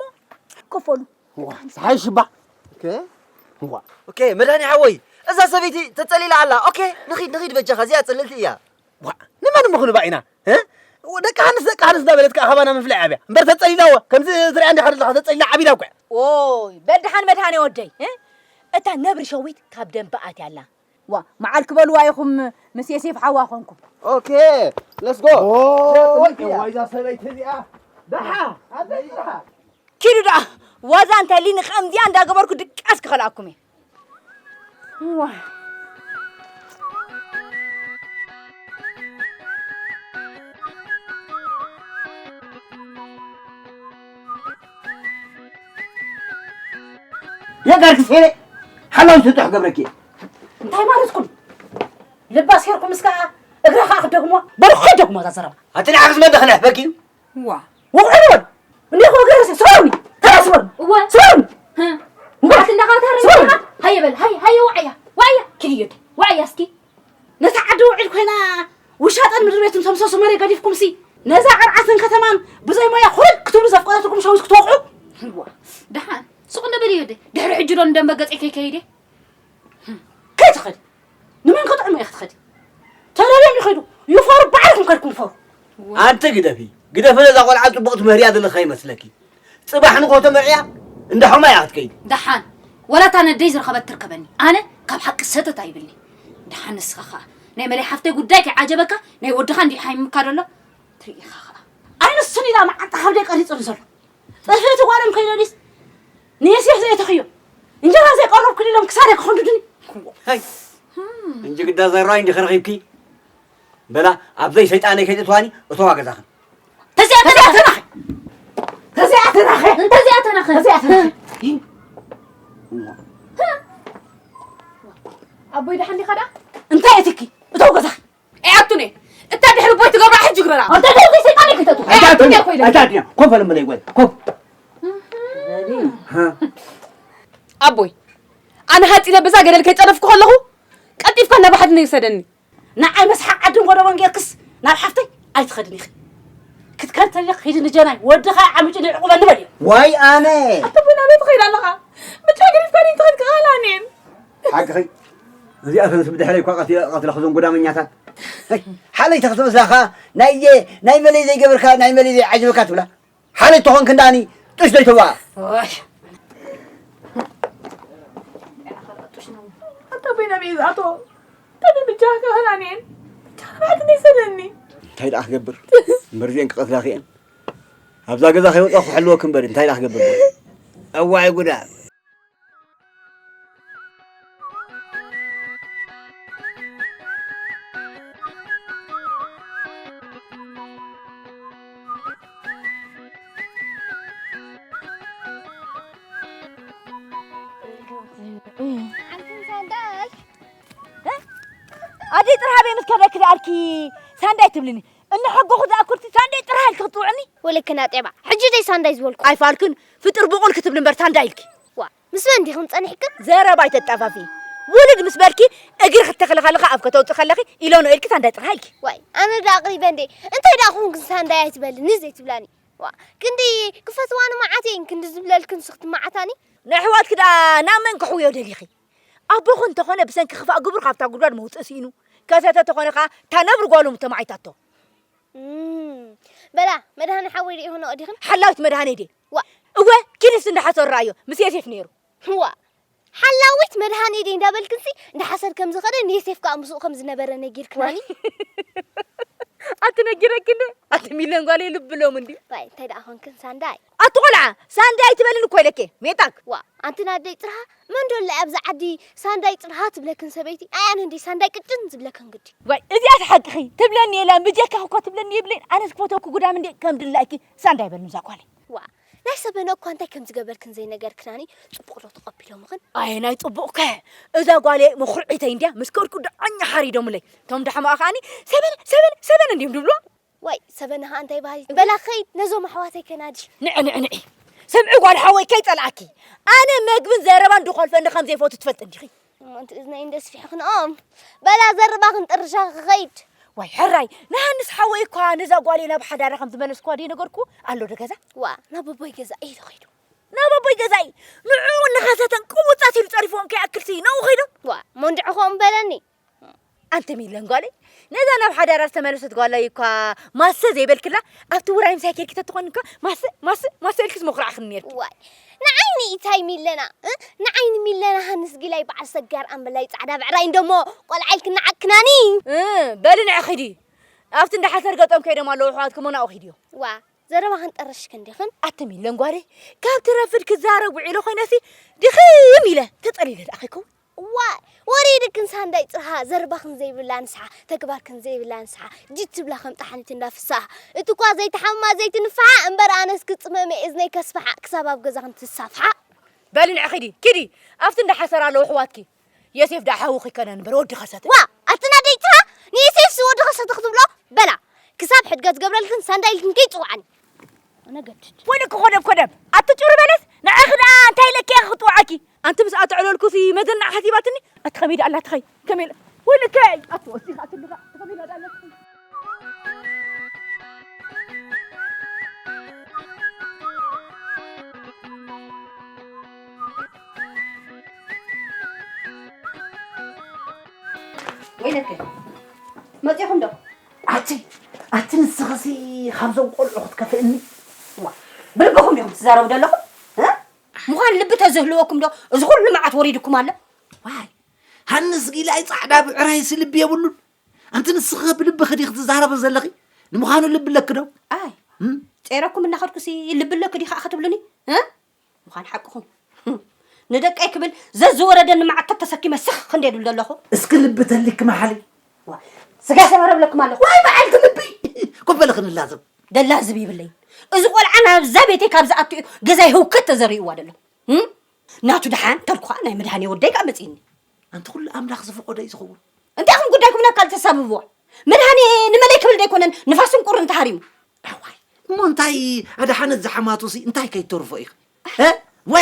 ከፈሉ። ዋ፣ ፀሓይ ሽባ። ኦኬ። ዋ። ኦኬ፣ መድሃኒ ሓወይ፣ እዛ ሰበይቲ ተጸሊላ ኣላ። ኦኬ፣ ንኺድ ንኺድ በጃኻ፣ እዚኣ ጽልልቲ እያ። ዋ፣ ንመን እሞ ክንባ ኢና? እ? ደቂ ሃንስ ደቂ ሃንስ እንዳበለት ከዓ ካባና ምፍላይ ኣብያ። እምበር ተጸሊላ እዋ፣ ከምዚ ዝሪኣ እንዲኻ ዘለኻ ተጸሊላ ዓቢዳ እኮ እያ። ኦይ፣ በድሓን መድሃኔ ወደይ፣ እ? እታ ነብሪ ሸዊት ካብ ደንበ ኣትያ ኣላ። ዋ፣ መዓል ክበልዋ ኢኹም ምስ የሴፍ ሓዋ ኾንኩም። ኦኬ፣ let's go። ኦይ፣ እዋ እዛ ሰበይቲ እዚኣ ደሓ፣ ኣንተ ደሓ። ኪዱ ደኣ ዋዛ እንተሊኒ ከምዚኣ እንዳገበርኩ ድቃስ ክኸልኣኩም እየ። ዋ። የጋር ክሴለ ሓላው ስጡሕ ገብረኪ እንታይ ማለትኩም? ልባ ሴርኩም እስከ እግራ ከዓ ክደግሞ በርኮ ደግሞ ዛዘረባ ኣቲ ንዓክስ መደኽነ በኪ ዋ ወቕዕሉ በሉ እንዲኹ ገርሲ ስበሩኒ ተራ ስበሩኒ እወ ስበሩኒ እወ ማዕት እንዳኻ ተረኛ ሃየ በል ሃየ ሃየ ዋዕያ ዋዕያ ኪድዮድ ዋዕያ እስኪ ነታ ዓዲ ውዒል ኮይና ውሻጠን ምድሪ ቤትን ተምሰሱ መሬ ገዲፍኩም ሲ ነዛ ቅርዓትን ከተማን ብዘይ ሞያ ኩርድ ክትብሉ ዘፍቀደትኩም ሸዊት ክትወቕዑ እዋ ደሓን ሱቕ እንደ በል ይወደ ድሕሪ ሕጂ ዶ እንደንበገጸ ከይከይደ ከይትኸዲ ንመን ከጥዕሙ ኢኺ ትኸዲ ተለልዮም ይኸዱ ይፈሩ ባዕልኩም ከድኩም ፈሩ ኣንቲ ግደፊ ግደፊ ነዛ ቆልዓ ጽቡቕ ትምህርያ ዘለኻ ይመስለኪ ጽባሕ ንግሆ ተመርዕያ እንዳ ሑማ እያ ክትከይድ ደሓን ወላ እታ ነደይ ዝረኸበት ትርከበኒ ኣነ ካብ ሓቂ ሰተት ኣይብልኒ ደሓን ንስኻ ኸኣ ናይ መለይ ሓፍተይ ጉዳይ ከይዓጀበካ ናይ ወድኻ እንዲ ሓይምካ ደሎ ትርኢ ኢኻ ኸኣ ኣይ ንሱን ኢላ መዓንጣ ካብ ደይ ቀሪጹኒ ዘሎ ጽፍእቲ ጓሎም ከይደሊስ ንየሴፍ ዘየተኽዮ እንጀራ ዘይቀረብኩ ኢሎም ክሳደ ክኸንዱድኒ እንጂ ግዳ ዘራይ እንዲኸ ረኺብኪ በላ ኣብዘይ ሰይጣነይ ከይትእትዋኒ እተዋ ገዛኽን ተዚኣ ተናኸ ተዚኣ ተናኸ እንተዚኣ ተናኸ ተዚኣ ተናኸ ተዚኣ ተናኸ ኣቦይ ደሓን ዲኻ ዳ እንታይ እትኪ እተው ገዛኺ ኣይኣቱን እየ። እታ ድሕሪ ቦይ ትገብራ ሕጂ ግበራ። ኣታ ደቂ ሰይጣን እየ ክተቱ። ኣይኣቱን እየ። ኣይኣቱን እየ። ኮፍ በል እምበለይ ጓል። ኮፍ። ኣቦይ ኣነ ሃፂለ በዛ ገደል ከይፀደፍኩ ከለኹ ቀልጢፍካ ናብ ሓድነይ ውሰደኒ። ንዓይ መስሓቕ ዓድን ጎደቦን ጌርክስ ናብ ሓፍተይ ኣይትኸድን ኢኺ። ክትከድተሊ ኺዲ ንጀናይ ወድኻ ዓሚጩ ንዕቑበኒ በልዮ። ዋይ ኣነ። ኣታ ኣቦይ ናበይ ትኸይድ ኣለኻ? ብጫ ገዲፍካኒ ትኸድ ክቓላኔን። ሓቅኺ እዚኣተንስ ብድሕረይ እኳ ቀቲለ ቀትለኺ እዞም ጎዳመኛታት ሓለይተ ክትመስላ ኸኣ ናይ ናይ መለይ ዘይገበርካ ናይ መለይ ዘይዓጀበካ ትብላ ሓለይ ተኾንክ እንዳኒ ጥሽ ዘይተዋ ኣታ በይና ቤዛ ኣቶ ተደ ብጃ ከኸላኔን ብቻ ባሕቲ ነይሰደኒ እንታይ ደኣ ክገብር መርዜን ክቐትላኺ እየን ኣብዛ ገዛ ከይወጣ ክሕልወክ እምበር እንታይ ደኣ ክገብር እዋይ ጉዳ ኣደይ ጥርሃበይ ምስ ከደክ ደኣልኪ ሳንዳይ ትብልኒ እናሐጎኹ ዝኣኩልቲ ሳንዳይ ጥርሃ ኢልኪ ክትፅውዕኒ ወለክና ጤባ ሕጂ ደይ ሳንዳይ ዝበልኩ ኣይፋልክን ፍጥር ብቑል ክትብሊ እምበር ሳንዳይ ኢልኪ ዋ ምስ መን ዲኽን ጸኒሕክን? ዘረባ ኣይተጣፋፍኢ። ውልድ ምስ በልኪ እግሪ ክትተኽሊ ከለኺ ኣፍ ከተውጽኢ ከለኺ ኢሎኖ ኢልኪ ሳንዳይ ጥራሕ ኢልኪ። ዋይ ኣነ ደኣ ኣቕሪበ እንዴ እንታይ ደኣ ኩንክን ሳንዳይ ኣይትበልኒ ዘይትብላኒ። ዋ ክንዲ ክፈትዋኒ መዓት እየን ክንዲ ዝብለልክን ንስኺ ትመዓታኒ። ንኣሕዋትኪ ደኣ ናብ መን ክሕውዮ ደሊኺ? ኣቦኺ እንተኾነ ብሰንኪ ክፋእ ግብሩ ካብታ ጉድጓድ መውጽኢ ስኢኑ፣ ከሰተ ተኾነ ከኣ እታ ነብሪ ጓሉ ተማዒታቶ። እም፣ በላ መድሃኒ ሓወይ ዶ ይኾኖ ዲኽን? ሓላዊት መድሃኒ ድየ? ዋእ! እወ፣ ኪድስ እንዳ ሓሰሩ ረኣዮ፣ ምስ የሴፍ ነይሩ። ዋእ! ሓላዊት መድሃኒ ድየ እንዳበልክንሲ እንዳ ሓሰር ከም ዝኸደ ንየሴፍ ከኣ ምስኡ ከም ዝነበረ ነጊርክናኒ። ኣቲ ነጊረኪ እንደ ኣቲ ሚለን ጓለይ ልብሎም እንዲ። ዋይ እንታይ ደኣ ኾንክን ሳንዳይ? ኣቲ ቆልዓ ሳንዳይ ኣይትበልን እኮ ኢለኪ ሜጣክ። ዋ ኣንቲ ናደይ ጥርሃ መን ደሎ ኣብዚ ዓዲ ሳንዳይ ጥርሃ ትብለክን ሰበይቲ ኣያን እንዲ ሳንዳይ ቅጭን ዝብለክን ግዲ። ዋይ እዚኣ ሓቅኺ ትብለኒ የላን ብጀካ እኮ ትብለኒ የብለይን ኣነስ ክፈተኩ ጉዳም እንዲ ከም ድላይኪ ሳንዳይ በል ምዛ ጓለይ። ዋ ናይ ሰበነ እኳ እንታይ ከም ዝገበርክን ዘይነገርክናኒ ጽቡቕ ዶ ተቐቢሎምኽን? ኣየ ናይ ጽቡቕከ እዛ ጓለይ መኹርዒተይ እንድያ ምስ ከድኩ ደዓኛ ሓሪዶምለይ እቶም ዳሕማኣ ከኣኒ ሰበነ ሰበነ ሰበነ እንዲም ድብሎ። ዋይ ሰበነ ኸኣ እንታይ ባህሊ በላ ኸይድ ነዞም ኣሕዋተይ ከናዲ። ንዒ ንዒ ንዒ ስምዒ ጓል ሓወይ ከይጸልኣኪ ኣነ መግብን ዘረባን ድኾልፈኒ ከም ዘይፈቱ ትፈልጢ እንዲኺ። እሞ ኣንቲ እዝነይ እንደ ስፊሕኽንኦም በላ ዘረባ ክንጥርሻ ክኸይድ። ዋይ ሕራይ ንሃንስ ሓወይ እኳ ነዛ ጓለይ ናብ ሓዳራ ከም ዝመለስኳ ድየ ነገርኩ ኣሎ ዶ ገዛ። ዋ ናብ ኣቦይ ገዛ እዩ ዶ ኸይዱ። ናብ ኣቦይ ገዛይ ንዕኡ እናኸሰተን ቅቡጻት ኢሉ ጸሪፍዎም ከይኣክልሲ ናብኡ ኸይዶም። ዋ እሞ እንድዒ ኸም በለኒ። ኣንቲ ሚለን ጓለይ ነዛ ናብ ሓዳራ ዝተመለሰት ጓለይ እኳ ማሰ ዘይበልክላ ኣብቲ ውራይ ምሳይ ኬድኪ ተትኾኒ እኳ ማሰ ማሰ ማሰ ኢልኪ ዝመኹርዓኽኒ ነርኪ። ዋይ ንዓይኒ ኢታይ ሚለና እ? ንዓይኒ ሚለና ሃንስ ጊላይ በዓል ሰጋር ኣምበላይ ጻዕዳ ብዕራይ እንደሞ ቆልዓ ኢልኪ ንዓክናኒ። እ፣ በሊ ንዒ ኺዲ ኣብቲ እንዳ ሓሰር ገጦም ከይዶም ኣለዉ ኣሕዋትኩም ናብኡ ኺድዮ። ዋ ዘረባ ክንጠርሽ ክንዲኽን ኣቲ ሚለን ጓለይ ካብ ትረፍድ ክዛረብ ውዒለ ኮይነሲ ድኽም ኢለ ተጸሊለ ደኣ ኸይከውን። ዋይ ወሪድክን ሳንዳይ ጽርሃ ዘርባኽን ዘይብላ ንስሓ ተግባርክን ዘይብላ ንስሓ ጅት ትብላ ከም ጠሓኒት እንዳ ፍሳሓ እቲ እኳ ዘይትሓምማ ዘይትንፍሓ እምበር ኣነስ ክጽመመ እዝነይ ከስፍሓ ክሳብ ኣብ ገዛኽን ትሳፍሓ። በሊ ንዒ ኪዲ ኪዲ ኣብቲ እንዳ ሓሰር ኣለዉ ኣሕዋትኪ የሴፍ ደኣ ሓውኺ ከነ ንበር ወዲ ኸሰተ። ዋ ኣትና ደይትራ ንየሴፍ ሲ ወዲ ኸሰተ ክትብሎ በላ ክሳብ ሕድገት ገብረልክን ሳንዳይልክን ከይጽውዓኒ። ኣነ ገድድ ወደ ክኾደብ ኮደብ ኣቲ ጭሩ በለስ ንዓኺ ደኣ እንታይ ኢለኪ እየ ክጥውዓኪ ኣንቲ ምስ ኣትዕለልኩ ሲ መዘና ሓሲባትኒ ኣቲ ከመይ ደኣ ኣላ ትኸይ ከመይ ኢለ ወይልከይ ኣቲ ወሲኻ ኣትልኻ ኣቲ ከመይ ደኣ ኣላ ትኸይ። ወይለከ መጺኹም ዶ ኣቲ ኣቲ ንስኽሲ ካብዞም ቆልዑ ክትከፍእኒ። ዋ ብልብኹም ዲኹም ትዛረቡ ዘለኹም እ? ምዃን ልቢ ተዝህልወኩም ዶ እዚ ኩሉ መዓት ወሪድኩም ኣሎ። ዋይ ሃንስ ጊላይ ጻዕዳ ብዕራይሲ ልቢ የብሉን። ኣንቲ ንስኺ ብልብኺ ዲኺ ትዛረቢ ዘለኺ? ንምዃኑ ልቢ ኣለኪ ዶ? ኣይ እም? ጼረኩም እናኸድኩሲ ልቢ ኣለኪ ዲኻ ክትብሉኒ እ? ምዃን ሓቅኹም ንደቀይ ክብል ዘዝወረደኒ መዓት ተተሰኪመ ስኽ ክንደይ ድብል ዘለኹ። እስኪ ልቢ ተሊኪ መሓሊ። ዋ፣ ስጋ ሰመረ ብለኩም ኣለኹ። ዋይ በዓልቲ ልቢ። ኮፍ በሊ ክንላዘብ። ደላዝብ ይብለይ። እዚ ቆልዓ ናብዛ ቤተይ ካብ ዝኣቱ እዩ ገዛይ ህውከት ተዘሪእዋ ደሎ። እም? ናቱ ደሓን ተልኳ ናይ መድሃኔ ወደይ ከኣ መጺእኒ። ኣንቲ ኩሉ ኣምላኽ ዝፈቐዶ እዩ ዝኸውን። እንታይ ኢኹም ጉዳይኩም ናብ ካልእ ተሳብብዎ? መድሃኔ ንመለይ ክብል ደይኮነን ንፋስን ቁርን ተሃሪሙ። ኣዋይ እሞ እንታይ ኣድሓነት ዝሓማቱሲ እንታይ ከይተርፎ ኢኺ? እ? ወ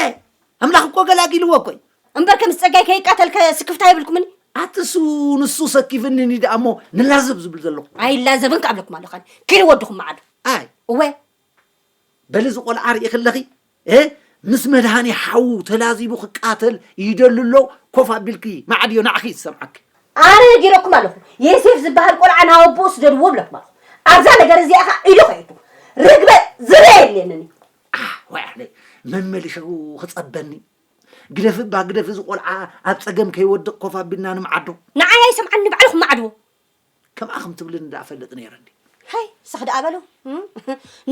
ኣምላኽ እኮ ገላጊልዎ እኮ እዩ። እምበር ከም ዝጸጋይ ከይቃተል ከ ስክፍታ የብልኩምን? ኣትሱ ንሱ ሰኪፍኒ ኒ ደኣ እሞ ንላዘብ ዝብል ዘለኹ። ኣይላዘብን ከኣብለኩም ኣለኹ ኣነ። ኪዱ ወድኹም መዓዱ። ኣይ እወ በሊ እዚ ቆልዓ ርኢኺ ኣለኺ እ ምስ መድሃኒ ሓዉ ተላዚቡ ክቃተል ይደሉ ኣሎ። ኮፍ ኣቢልኪ ማዕድዮ ንዓኺ ይሰምዓኪ። ኣነ ነጊረኩም ኣለኹ የሴፍ ዝበሃል ቆልዓ ናብ ኣቦኡ ስደድዎ ብለኩም ኣለኹ። ኣብዛ ነገር እዚኣ ኸዓ ኢዱ ከይቱ ርግበ ዝብለ የድልየንን እዩ። ኣህ ወይ ኣነ መመሊሹ ክጸበኒ ግደፊ እባ ግደፊ እዚ ቆልዓ ኣብ ጸገም ከይወድቕ ኮፍ ኣቢልና ንምዓዶ። ንዓይ ኣይሰምዓኒ ባዕልኹም ማዕድዎ። ከምኣ ከም ትብልን እንዳ እፈልጥ ነይረ እንዲ። ሃይ ስኽ ደኣ በሉ እም?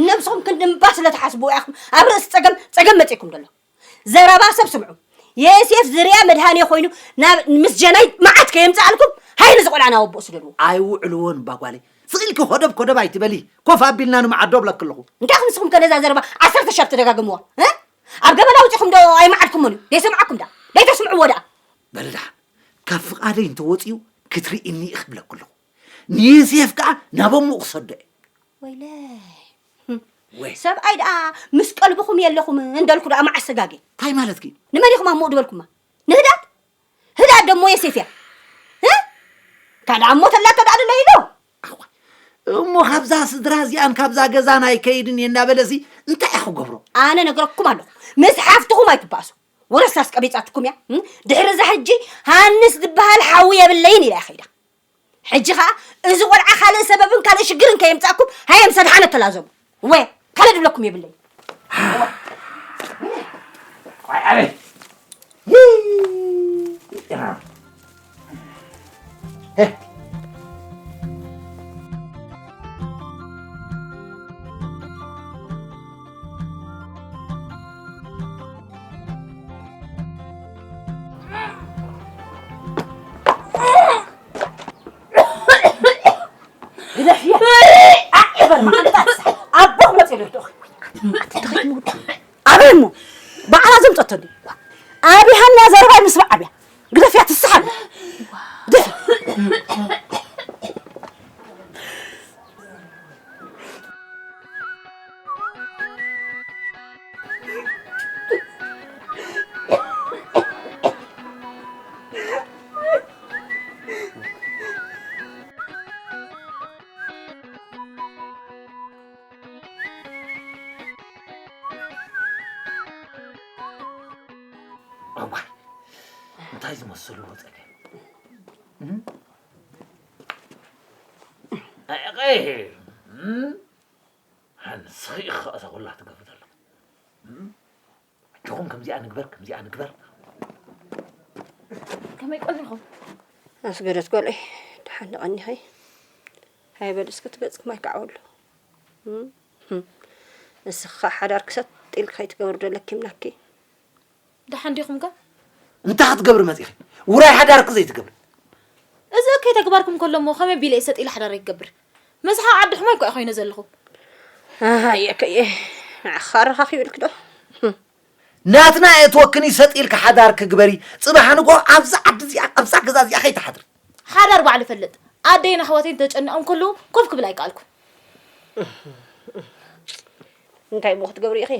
ነብስኹም ክንዲ እምባ ስለ ትሓስብዎ ኢኹም ኣብ ርእሲ ጸገም ጸገም መጺእኩም ደሎ። ዘረባ ሰብ ስምዑ። የሴፍ ዝርያ መድሃኔ ኮይኑ ናብ ምስ ጀናይ መዓት ከየምጽኣልኩም ሃይ ነዚ ቆልዓ ናብ ኣቦኡ ስደድዎ። ኣይውዕልዎን እባ ጓለይ። ስቕ ኢልኪ ኮደብ ኮደብ ኣይትበሊ። ኮፍ ኣቢልና ንምዓዶ እብለኪ ኣለኹ። እንታይ ኢኹም ንስኹም ከ ነዛ ዘረባ ዓሰርተ ሻብ ትደጋግምዋ እ? ኣብ ገበላ ኣውጺኹም ዶ ኣይመዓድኩሞን እዩ? ደይሰምዓኩም ደኣ ደይተስምዕዎ ደኣ። በሊ ደሓን ካብ ፍቓደይ እንተወጺኡ ክትርእይኒ ኢኺ እብለኪ ኣለኹ። ንዮሴፍ ከኣ ናብ ኣሞኡ ክሰዶ እየ። ወይለይ። ወይ። ሰብኣይ ደኣ ምስ ቀልብኹም የለኹም እንደልኩ ደኣ መዓስ ሰጋጌ? እንታይ ማለትኪ? ንመን ኢኹም ኣሞኡ ድበልኩማ? ንህዳት? ህዳት ደሞ ዮሴፍ እያ። እ? ካልእ ኣሞ ተላቶ ደኣ ደሎ ኢሉ? ኣዋ፣ እሞ ካብዛ ስድራ እዚኣን ካብዛ ገዛን ኣይከይድን እየ እናበለሲ እንታይ እየ ክገብሮ? ኣነ ነግረኩም ኣለኹ። ምስ ሓፍትኹም ኣይትባእሱ። ወረሳስ ቀቢጻትኩም እያ። እም? ድሕሪ እዛ ሕጂ ሃንስ ዝበሃል ሓዊ የብለይን ኢላ እያ ከይዳ። ሕጂ ኸኣ እዚ ቆልዓ ካልእ ሰበብን ካልእ ሽግርን ከየምጻእኩም ሃየ ምስ ኣድሓነት ተላዘቡ። እወ፣ ካልእ ድብለኩም የብለይን። ቆይ፣ ኣበይ? ይይ! ሄ! ኣበይ እሞ ባዕላ ዘምፀተሉ ኣብይ ሃንያ ዘረባይ ምስባዕ ኣብያ ግደፍያ ትስሓብ ግደፍ እዋይ እንታይ ዝመሰሉ ወፀገ ኣቐ ንስኺ ኢኻ እዛ ኩላ ትገብሪ ዘለኹ ኣጆኹም ከምዚኣ ንግበር ከምዚኣ ንግበር ከመይ ቀኒኹም ኣስገደት ጓለይ ደሓን ደቐኒኸይ ሃይበል እስኪ ትገፅኩም ኣይከዓወሉ ንስኻ ሓዳር ክሰጥ ኢልካ ከይትገብር ዶ ለኪምናኪ ደሓን ዲኹም ከ እንታይ ክትገብሪ መፂኺ ውራይ ሓዳርኪ ዘይትገብሪ እዚ እከይ ተግባርኩም ከሎ እሞ ከመይ ቢለ እየ ሰጥ ኢለ ሓዳረይ ክገብር መዝሓ ዓዲ ሕማይ እኮ እየ ኮይነ ዘለኹ ኣየ ከየ ንዓኻ ኣረኻኺበልኪ ዶ ናትና እየ ትወክኒ ሰጥ ኢልኪ ሓዳርኪ ግበሪ ፅባሕ ንጎ ኣብዛ ዓዲ እዚኣ ኣብዛ ገዛ እዚኣ ከይትሓድሪ ሓዳር ባዕሉ ይፈልጥ ኣደይን ኣሕዋተይን ተጨኒቖም ከለዉ ኮፍ ክብል ኣይከኣልኩ እንታይ እሞ ክትገብሪ ኢኺ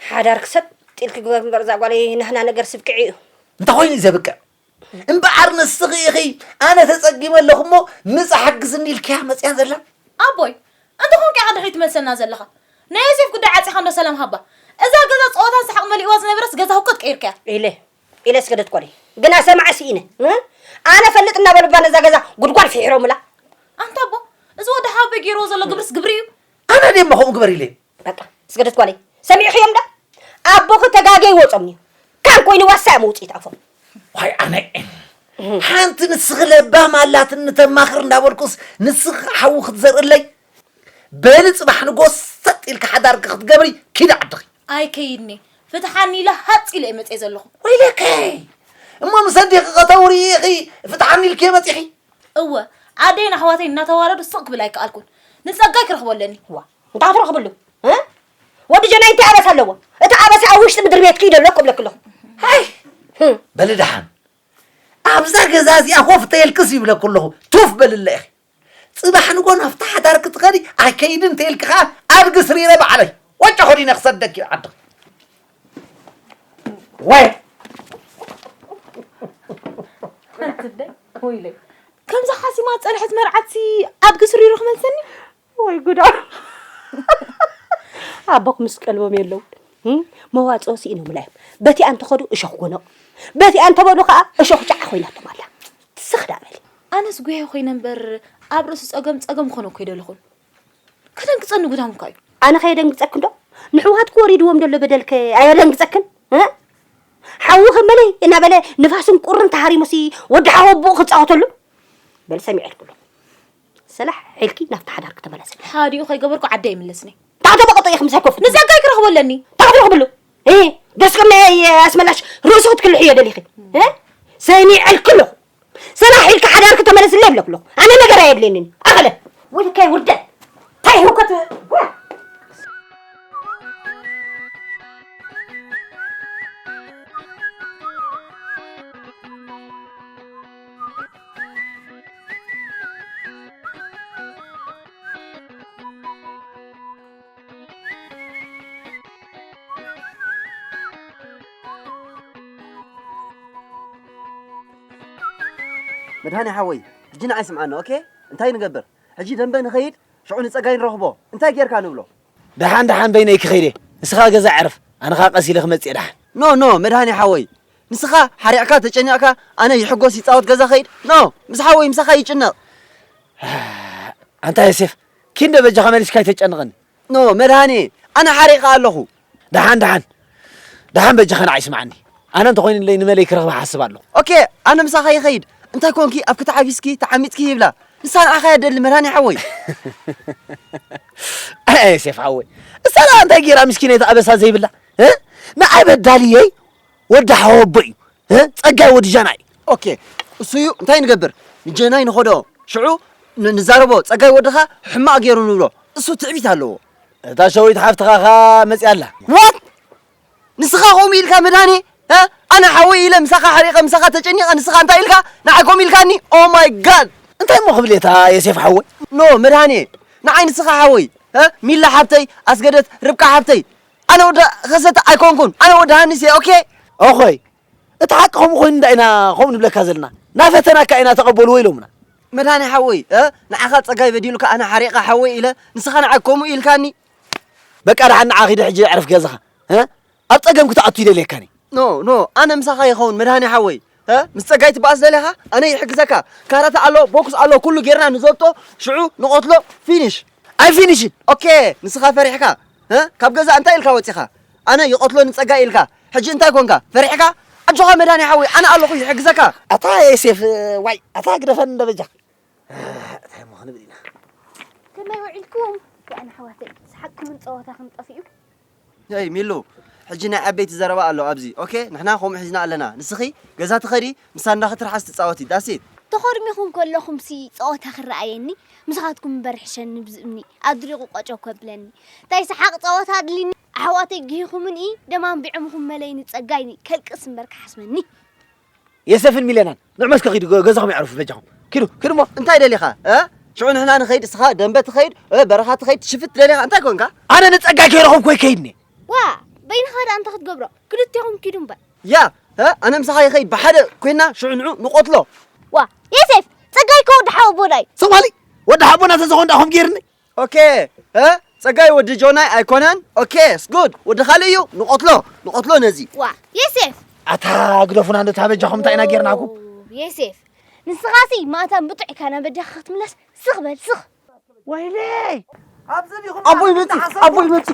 ሓዳርኪ ሰጥ ኢልኪ ግበሪ እምበር እዛ ጓለይ ናህና ነገር ስብቅዒ እዩ እንታይ ኮይኑ እዩ ዘብቅዕ እምበኣር ንስኺ ኢኺ ኣነ ተፀጊመ ኣለኹ እሞ ምፃ ሓግዝኒ ኢልክያ መፅያ ዘላ ኣቦይ እንተኾንካ ኢኻ ድሕሪት ትመልሰና ዘለኻ ናይ ዮሴፍ ጉዳይ ዓፂኻ እንዶ ሰላም ሃባ እዛ ገዛ ፀወታን ሰሓቕ መሊእዋ ዝነበረስ ገዛ ሁከት ቀይርካያ ኢለ ኢለ ስገደት ኳለይ ግና ሰማዐ ስኢነ ኣነ ፈልጥ እናበሉባ ነዛ ገዛ ጉድጓድ ፍሒሮምላ ኣንታ ኣቦ እዚ ወዲ ሓወቦይ ገይርዎ ዘሎ ግብርስ ግብሪ እዩ ኣነ ደማ ከምኡ ግበር ኢለ በቃ ስገደት ጓለይ ሰሚዕኽዮም ዶ ኣቦኺ ተጋግየ ይወጾም እዩ ካብ ኮይኑ ዋሳ እዮም ውፅኢት ኣፎም ዋይ ኣነ ሓንቲ ንስኺ ለባም ኣላትኒ ተማኽር እንዳበልኩስ ንስኺ ሓዊ ክትዘርእለይ በሊ ፅባሕ ንጎስ ሰጥ ኢልኪ ሓዳርኪ ክትገብሪ ኪዲ ዓድኺ ኣይከይድኒ ፍትሓኒ ኢለ ሃፅ ኢለ እየ መፅየ ዘለኹ ወይለከይ እሞ ምስ ኣዴኺ ከተውሪ ኢኺ ፍትሓኒ ኢልኪ መፂኺ እወ ኣደይን ኣሕዋተይን እናተዋረዱ ስቕ ክብል ኣይከኣልኩን ንፀጋይ ክረኽቦ ኣለኒ ዋ እንታይ ክትረኽብሉ እ? ወዲ ጀናይ እንታይ ኣበሳ ኣለዎ እቲ ኣበሳ ኣብ ውሽጢ ምድሪ ቤትኪ እዩ ዘሎ እኮ ብለኪ ኣለኹ ሃይ በሊ ደሓን ኣብዛ ገዛ እዚኣ ኮፍ ተየልክስ ይብለኩ ኣለኹ ቱፍ በልለ ኢኺ ፅባሕ ንጎ ናብቲ ሓዳር ክትኸዲ ኣይከይድን ተይልኪ ከዓ ኣድጊ ስሪረ ባዕለይ ወጨ ኾዲነ ክሰደኪ ዓድኺ ወይ ሓንቲ ደይ ወይለይ ከምዛ ሓሲማ ዝፀንሐት መርዓትሲ ኣድጊ ስሪሩ ክመልሰኒ ወይ ጉዳ ኣቦክ ምስ ቀልቦም የለው መዋፅኦ ስኢኖምላ እዮም በቲኣ እንተኸዱ እሾኽ ጎነቕ በቲኣ እንተበሉ ከዓ እሾኽ ጫዓ ኮይናቶም ኣላ ትስኽ ዳ በሊ ኣነስ ጉያ ኮይነ እምበር ኣብ ርእሲ ፀገም ፀገም ክኾነ እኮ ይደለኹን ከደንግፀኒ ጉዳም እኳ እዩ ኣነ ከየደንግፀክ እንዶ ንሕዋትክ ወሪድዎም ዘሎ በደልከ ኣየደንግፀክን ሓዊ ከመለይ እናበለ ንፋስን ቁርን ተሃሪሙሲ ወዲ ሓወ ኣቦኡ ክፃወተሉ በል ሰሚዐልኩ ኣለኹ ሰላሕ ኢልኪ ናብቲ ሓዳርኪ ተመለሲ። ሓዲኡ ከይገበርኩ ዓዲ ኣይምለስን እየ። ታሕተ በቐጦ ኢኺ ምሳይ ኮፍ ትብሊ። ንጸጋይ ክረኽቦ ኣለኒ። እንታይ ክትረኽብሉ? እ ዶስቅና ኣስመላሽ ርእሱ ክትክልሕዮ ደሊኺ። እ ሰሚዐልኪ ኣለኹ። ሰላሕ ኢልኪ ሓዳርኪ ተመለስለይ ይብለኪ ኣለኹ። ኣነ ነገር ኣየድልየንን። ኣኸለ ወልካይ ውርደት። ታይ ህውከት መድሃኔ ሓወይ ሕጂ ንዓይ ስምዓኒ ኦኬ እንታይ ንገብር ሕጂ ደንበ ንኸይድ ሽዑ ንጸጋይ ንረኽቦ እንታይ ጌርካ ንብሎ ደሓን ደሓን በይነይ ክኸይድ እየ ንስኻ ገዛ ዕርፍ ኣነ ኸዓ ቀስ ኢለ ክመጽእ እየ ደሓን ኖ ኖ መድሃኔ ሓወይ ንስኻ ሓሪቕካ ተጨኒቕካ ኣነ ይሕጎስ ይጻወት ገዛ ኸይድ ኖ ምስ ሓወይ ምሳኻ ይጭነቕ ኣንታ ዮሴፍ ኪድ እንዶ በጃኻ መሊስካ ኣይተጨንቐኒ ኖ መድሃኔ ኣነ ሓሪቐ ኣለኹ ደሓን ደሓን ደሓን በጃኻ ንዓይ ስምዓኒ ኣነ እንተኾይኑለይ ንመለይ ክረኽባ ሓስብ ኣለኹ ኦኬ ኣነ ምሳኻ ይኸይድ እንታይ ኮንኪ ኣብ ክትዓቢስኪ ተዓሚፅኪ ይብላ ንሳ ንዓኻ እያ ደሊ መድሃኔ ሓወይ ኣይ ሴፍ ሓወይ እሳ ደኣ እንታይ ገይራ ምስኪነይቲ ኣበሳ ዘይብላ እ ንዓይ በዳልየይ ወዲ ሓወቦ እዩ እ ጸጋይ ወዲ ጀናይ ኦኬ እሱ እዩ እንታይ ንገብር ንጀናይ ንኸዶ ሽዑ ንዛረቦ ጸጋይ ወድኻ ሕማቕ ገይሩ ንብሎ እሱ ትዕቢት ኣለዎ እታ ሸዊት ሓፍትኻ ኸኣ መጺኣ ኣላ። What? ንስኻ ከምኡ ኢልካ መድሃኔ? እ? ኣነ ሓወይ ኢለ ምሳኻ ሓሪቐ ምሳኻ ተጨኒቐ ንስኻ እንታይ ኢልካ? ንዓይ ከምኡ ኢልካኒ? Oh my God! እንታይ እሞ ክብል እየ እታ ዮሴፍ ሓወይ? ኖ መድሃኔ፣ ንዓይ ንስኻ ሓወይ፣ እ? ሚላ ሓብተይ፣ ኣስገደት፣ ርብቃ ሓብተይ። ኣነ ወዲ ኸሰተ ኣይኮንኩን፣ ኣነ ወዲ ሃኒስ እየ። ኦኬ? ኦኾይ፣ እቲ ሓቂ ከምኡ ኮይኑ እንዳ ኢና ከምኡ ንብለካ ዘለና። ናፈተናካ ኢና ተቐበልዎ ኢሎምና። መድሃኔ ሓወይ፣ እ? ንዓኻ ጸጋይ በዲሉካ ኣነ ሓሪቐ ሓወይ ኢለ ንስኻ ንዓይ ከምኡ ኢልካኒ? በቃ ደሓን ንዓ ኺድ ሕጂ ዕረፍ ገዛኻ። እ? ኣብ ጸገም ክትኣቱ ይደልየካኒ። ኖ ኖ፣ ኣነ ምሳኻ ይኸውን መድሃኔ ሓወይ። እ? ምስ ጸጋይ ትበኣስ ደሊኻ? ኣነ ይሕግዘካ። ካራተ ኣሎ፣ ቦክስ ኣሎ፣ ኩሉ ጌርና ንዘብጦ፣ ሽዑ ንቐትሎ። ፊኒሽ። ኣይ ፊኒሽን። ኦኬ፣ ንስኻ ፈሪሕካ። እ? ካብ ገዛ እንታይ ኢልካ ወጺኻ? ኣነ ይቐትሎ ንጸጋይ ኢልካ። ሕጂ እንታይ ኮንካ? ፈሪሕካ? ኣጆኻ መድሃኔ ሓወይ፣ ኣነ ኣለኹ ይሕግዘካ። ኣታ ዮሴፍ፣ ዋይ፣ ኣታ ግደፈን እንደ በጃ። እንታይ እሞ ክንብል ኢና? ከመይ ውዒልኩም? ደኣን ኣሕዋተይ፣ ሰሓቅኩምን ጸወታኹም ጠፊኡ። ሄይ ሚሉ፣ ሕጂ ናይ ዓበይቲ ዘረባ ኣሎ ኣብዚ። ኦኬ፣ ንሕና ከምኡ ሒዝና ኣለና። ንስኺ ገዛ ትኸዲ፣ ምሳና ክትርሓስ ትጻወቲ። ዳሴት። ተኾርሚኹም ከለኹም ሲ ጸወታ ክረኣየኒ፣ ምሳኻትኩም እምበር ሕሸኒ ብዝእምኒ፣ ኣድሪቑ ቆጨው ከብለኒ። እንታይ ሰሓቕ ጸወታ ኣድሊኒ? ኣሕዋተይ ግሂኹምኒ፣ ደም ኣንቢዖምኹም መለይኒ ጸጋይኒ፣ ከልቅስ እምበር ክሓስመኒ። የሰፍን ሚለናን ንዕመስከ ኪዱ ገ- ገዛኹም ይዕርፉ በጃኹም። ኪዱ ኪዱ እሞ። እንታይ ደሊኻ? እ? ሽዑ ንሕና ንኸይድ፣ እስኻ ደንበ ትኸይድ፣ እ፣ በረኻ ትኸይድ፣ ትሽፍት ደሊኻ? እንታይ ኮንካ? ኣነ ንጸጋይ ከይረኸብኩ ኣይከይድኒ። ዋ፣ በይንኻ ደኣ እንታይ ክትገብሮ? ክልቴኹም ኪዱ እምበር። ያ፣ እ፣ ኣነ ምሳኻ ይኸይድ ብሓደ ኮይና ሽዑ ንዑ ንቐትሎ። ዋ፣ የሴፍ፣ ጸጋይ እኮ ወዲ ሓወቦና እዩ። ሶማሊ ወዲ ሓቦና ተዝኾን ደኣ ኹም ገይርኒ። ኦኬ፣ እ፣ ጸጋይ ወዲ ጆናይ ኣይኮነን። ኦኬ፣ ስጉድ፣ ወዲ ካልእ እዩ። ንቐትሎ፣ ንቐትሎ ነዚ። ዋ፣ የሴፍ። ኣታ ግደፉና እንዶ ታበጃኹም እንታይ ኢና ጌርናኩም? ኦ፣ የሴፍ፣ ንስኻሲ ማእታን ብጡዕ ኢካ ናብ በጃኻ ክትምለስ። ስኽ በል፣ ስኽ። ወይለይ! ኣብዚ ዲኹም ኣቦይ መጺ፣ ኣቦይ መጺ።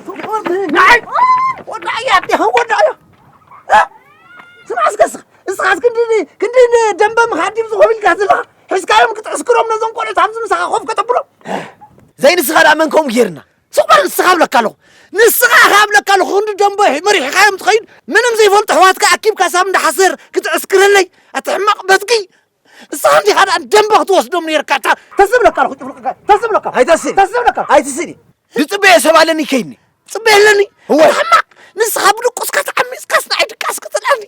ንዓይ! ወዳእያ፣ ኣዴኻ ወዳእያ። እ? ስማዕ እስከ እስኻ፣ እስኻስ ክንዲ ን-፣ ክንዲ ንደንበ ምኻድ ድዩ ዝኾም ኢልካ ዘለኻ? ሒዝካዮም ክትዕስክሮም ነዞም ቆልዑት ኣብዚ ምሳኻ ኮፍ ከተብሎም? ዘይንስኻ ደኣ መን ከምኡ ጌርና? ስቕ በል ንስኻ እብለካ ኣለኹ። ንስኻ ኢኻ እብለካ ኣለኹ። ክንዲ ደንበ መሪሕኻዮም ትኸይድ፣ ምንም ዘይፈልጡ ኣሕዋትካ ኣኪብካ ሳብ እንዳ ሓሰር ክትዕስክረለይ? ኣቲ ሕማቕ በትኪ። ንስኻ እንዲኻ ደኣ ደንበ ክትወስዶም ነይርካ። እታ ተስብለካ ኣለኹ፣ ጭፍልቕካ። ተስብለካ። ኣይተስእን። ተስብለካ። ኣይትስእን። ዝጽበየ ሰብ ኣለኒ ከይኒ። ጽበየ ኣለኒ። እወ። ሕማቕ። ንስኻ ብድቁስካ ተዓሚጽካስ ንዓይ ድቃስ ክትልኣኒ።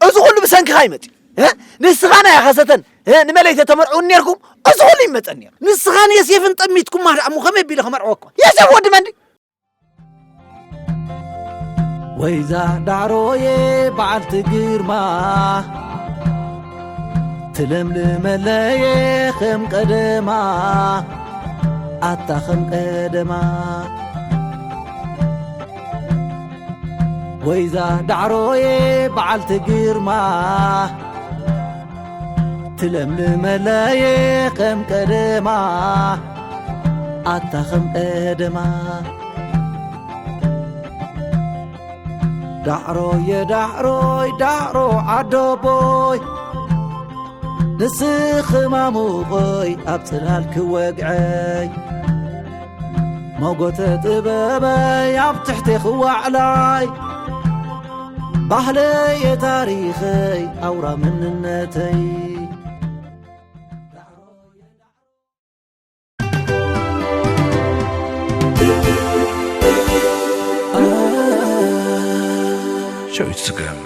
እዚ ኩሉ ብሰንክኻ ይመጽእ። እ? ንስኻ ናይ ሓሰተን፣ እ፣ ንመለይተ ተመርዕውን ነርኩም። እዚ ኩሉ ይመጸኒ ነይሩ። ንስኻ ንየሴፍን ጠሚትኩማ ደኣ እሞ ከመይ ኣቢለ ከመርዕወኩም? የሴፍ ወዲ መን ድዩ? ወይዛ ዳዕሮዬ በዓልቲ ግርማ፣ ትለምልመለየ ከም ቀደማ፣ ኣታ ከም ቀደማ። ወይዛ ዳዕሮዬ በዓልቲ ግርማ፣ ትለምልመለየ ከም ቀደማ፣ ኣታ ከም ቀደማ። ዳዕሮየ ዳዕሮይ ዳዕሮ ዓደቦይ፣ ንስኺ ማሙቐይ ኣብ ጽላል ክወግዐይ፣ መጎተ ጥበበይ ኣብ ትሕቴ ክዋዕላይ፣ ባህለየ ታሪኸይ ኣውራ መንነተይ። ሸዊት ስገም።